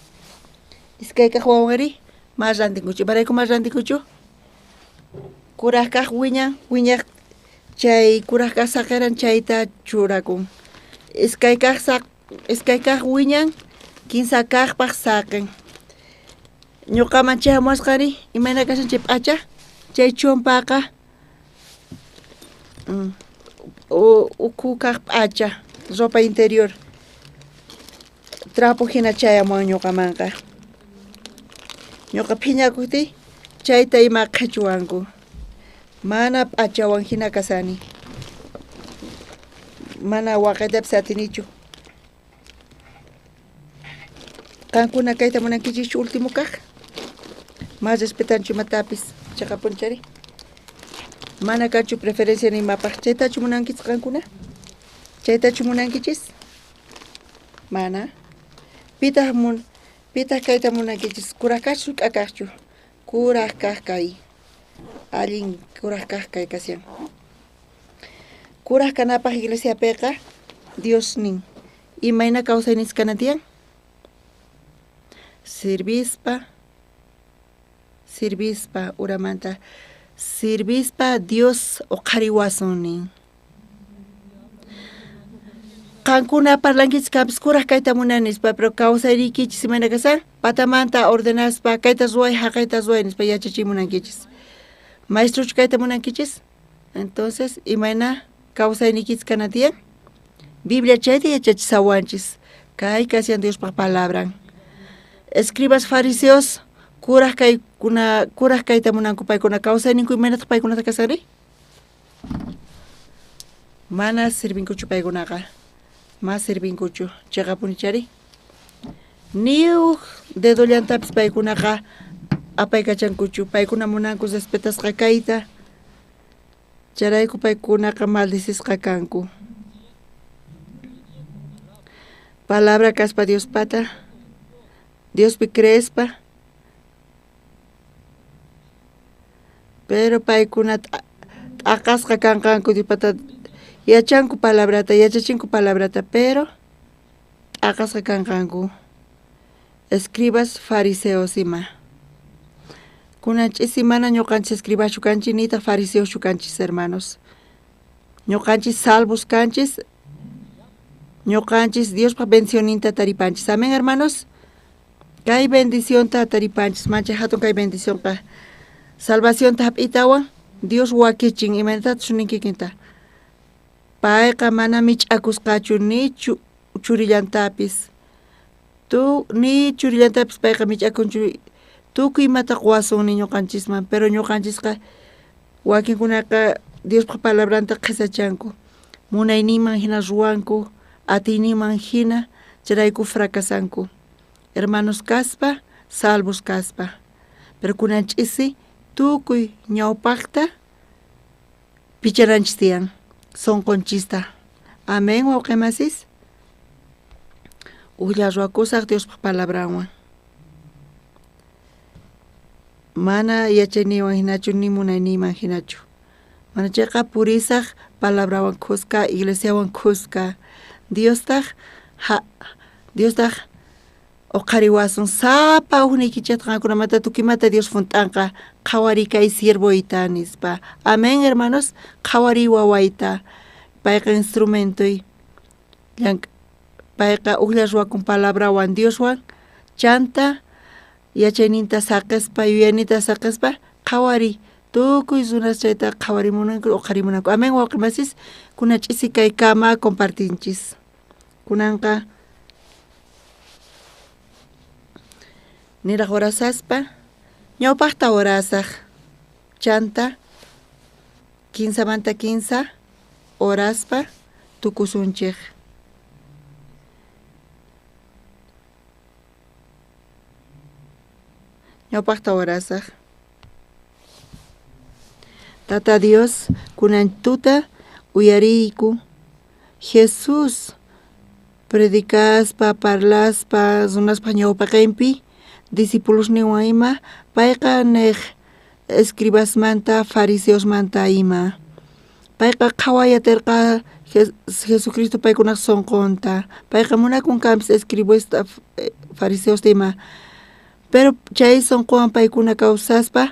Iskay kaq wawanri ma rantinkuchu. Imarayku ma rantinkuchu? Kuraq kaq wiñan, wiñaq chay kuraq kaq saqiran chayta churakun. Iskay kaq wiñan, kinsa kaqpaq saqin. Ñuqaman chayamuwasqari imayna kashan chay p'acha? Chay chompaqa ukhu kaq p'acha, ropa interior. Trapo hina chayamuwan ñuqamanqa. Ñuqa phiñakuqtiy chayta ima qhichuwanku. Mana p'achawan hina kasani. Mana waqaytapis atinichu. Qankuna kayta munankichischu último kaq? Mas respetanchu imatapis chiqapunchari. Mana kanchu preferencia ni imapaq. Chaytachu munankichis qankuna? Chaytachu munankichis? Mana. Pitaq pitaq kayta munankichis? Kuraj kaqchu k'akaqchu? Kuraj kaq kay. Allin kuraj kaq kay kashan. Kuraj kanapaq iglesiapiqa Dios nin. Imayna kawsayninchis kanan tiyan? Sirvispa, sirvispa uramanta, sirvispa Dios uqhariwasun nin. Qankuna parlankichis kanpis kuraj kayta munani nispa, pero kawsayriykichis imayna kashan? Patamanta ordenaspa kayta ruway haqayta ruway nispa yachachiy munankichis. Maestrochu kayta munankichis? Entonces, imayna kawsayniykichis kanan tiyan? Biblia chayta yachachisawanchis. Kay kashan Diospaq palabran. Escribas fariseos kuraj kaykuna kuraj kayta munanku paykuna kawsayninku imaynataq paykunata kashanri? Mana sirvinkuchu paykunaqa. Ma sirvinkuchu. Chiqapunichari. Ni uj dedollantapis paykunaqa apaykachankuchu. Paykuna munanku respetasqa kayta. Chayrayku paykunaqa maldicisqa kanku. Palabra kaspa Diospata, Diospi creespa, pero paykuna t'aqasqa kanqanku Diospata yachanku palabrata, yachachinku palabrata, pero t'aqasqa kanqanku. Escribas fariseos ima. Kunan ch'isi mana ñuqanchis escribaschu kanchis nitaq fariseoschu kanchis hermanos. Ñuqanchis salvos kanchis, ñuqanchis Diospaq bendicionninta taripanchis. Amén, hermanos. Kay bendicionta taripanchis, manchay hatun kay bendicionqa. Salvacionta hap'itawan Dios wakichin imaynatachus nin kikinta. Payqa mana mich'akusqachu ni churillantapis. Ni churillantapis payqa mich'akunchu tukuy imata quwasun ni ñuqanchisman, pero ñuqanchisqa wakinkunaqa Diospaq palabranta qhisachanku. Munayninman hina ruwanku, atiyninman hina chayrayku fracasanku. Hermanos kaspa, salvos kaspa. Pero kunan ch'isi tukuy ñawpaqta pichananchis tiyan sunqunchista. Amén, wawqimasis. Ujlla ruwakusaq Diospaq palabranwan. Mana yachayniywan hinachu ni munayniyman hinachu. Mana chayqa purisaq palabrawan khuska, iglesiawan khuska. Diostaq Diostaq uqhariwasun sapa ujniykichikta qankunamanta tukuymanta Dios junt'anqa qhawariy kay siervoyta nispa. Amén, hermanos. Qhawariy wawayta. Payqa instrumentoy. Payqa ujlla ruwakun palabrawan Dioswan chanta yachayninta saqispa yuyayninta saqispa qhawariy tukuy runas chayta qhawarimunanku uqharimunanku. Amén, wawqimasis. Kunan ch'isi kaykama compartinchis. Kunanqa niraq orasaspa ñawpaqta orasaq chanta kinsamanta kinsa oraspa tukusunchik. Ñawpaqta orasaq. Tata Dios, kunan tuta uyariyku Jesús predicaspa, parlaspa, runaspa ñawpaqinpi discipulosninwan ima, payqa nej escribasmanta, fariseosmanta ima. Payqa qhawayatirqa Jesucristo paykunaq sunqunta. Payqa munakun kanpis escribasta, fariseosta ima. Pero chay sunquwan paykuna kawsaspa,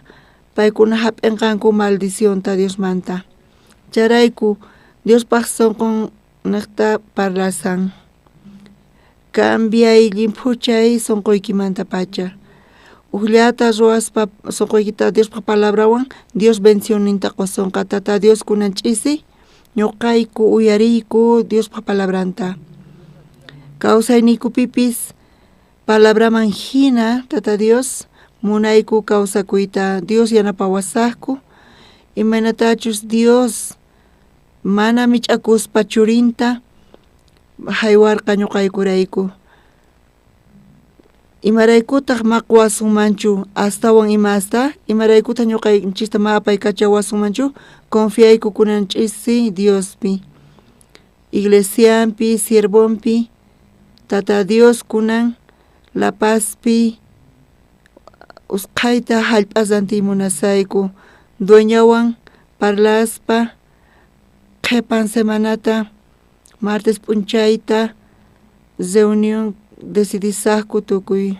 paykuna hap'inqanku maldicionta Diosmanta. Chayrayku Diospaq sunqun niqta parlasan. Cambiay llimphuchay sunquykimanta pacha. Ujllata ruwaspa sunquykita Diospaq palabrawan Dios bendicionninta qusunqa. Tata Dios kunan ch'isi ñuqayku uyariyku Diospaq palabranta. Kawsayniykupipis palabraman hina Tata Dios munayku kawsakuyta. Dios yanapawasaqku imaynatachus Dios mana mich'akuspa churinta haywarqa ñuqaykurayku. Imaraykutaq maquwasunmanchu astawan imasta? Imaraykutaq ñuqanchista ma apaykachawasunmanchu? Confiayku kunan ch'isi Diospi, iglesianpi, siervonpi, Tata Dios kunan La Pazpi usqhayta jallp'a rantiy munasayku dueñawan parlaspa qhipan semanata martes p'unchayta reunión decidisaqku tukuy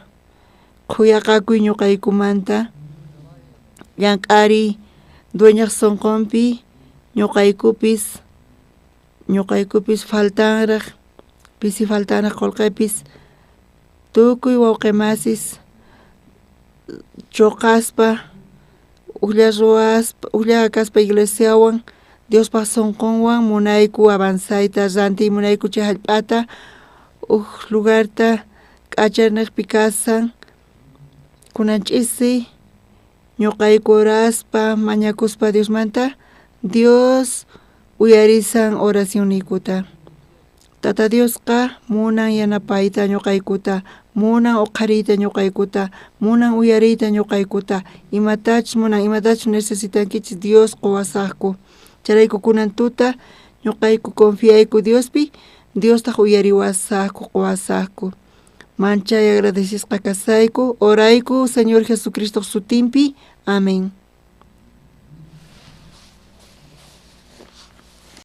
qhuyaqakuy ñuqaykumanta llank'ariy dueñaj sunqunpi ñuqaykupis ñuqaykupis faltanraj pisi faltanraj qullqipis tukuy wawqi masis chuqaspa ujlla ruwaspa ujlla kaspa iglesiawan Diospaj sunqunwan munayku avanzayta rantiy munayku chay jallp'ata uj lugarta k'achanejpi kasan kunan ch'isi ñuqayku oraspa mañakuspa Diosmanta Dios uyarisan oracionniykuta. Tata Diosqa munan yanapayta ñuqaykuta, munan uqhariyta ñuqaykuta, munan uyariyta ñuqaykuta, imatachus munan, imatachus necesitankichis Dios quwasaqku. Chayrayku kunan tuta ñuqayku confiayku Diospi, Diostaq uyariwasaqku, quwasaqku. Manchay agradecisqa kasayku, orayku Señor Jesucristo sutinpi. Amén.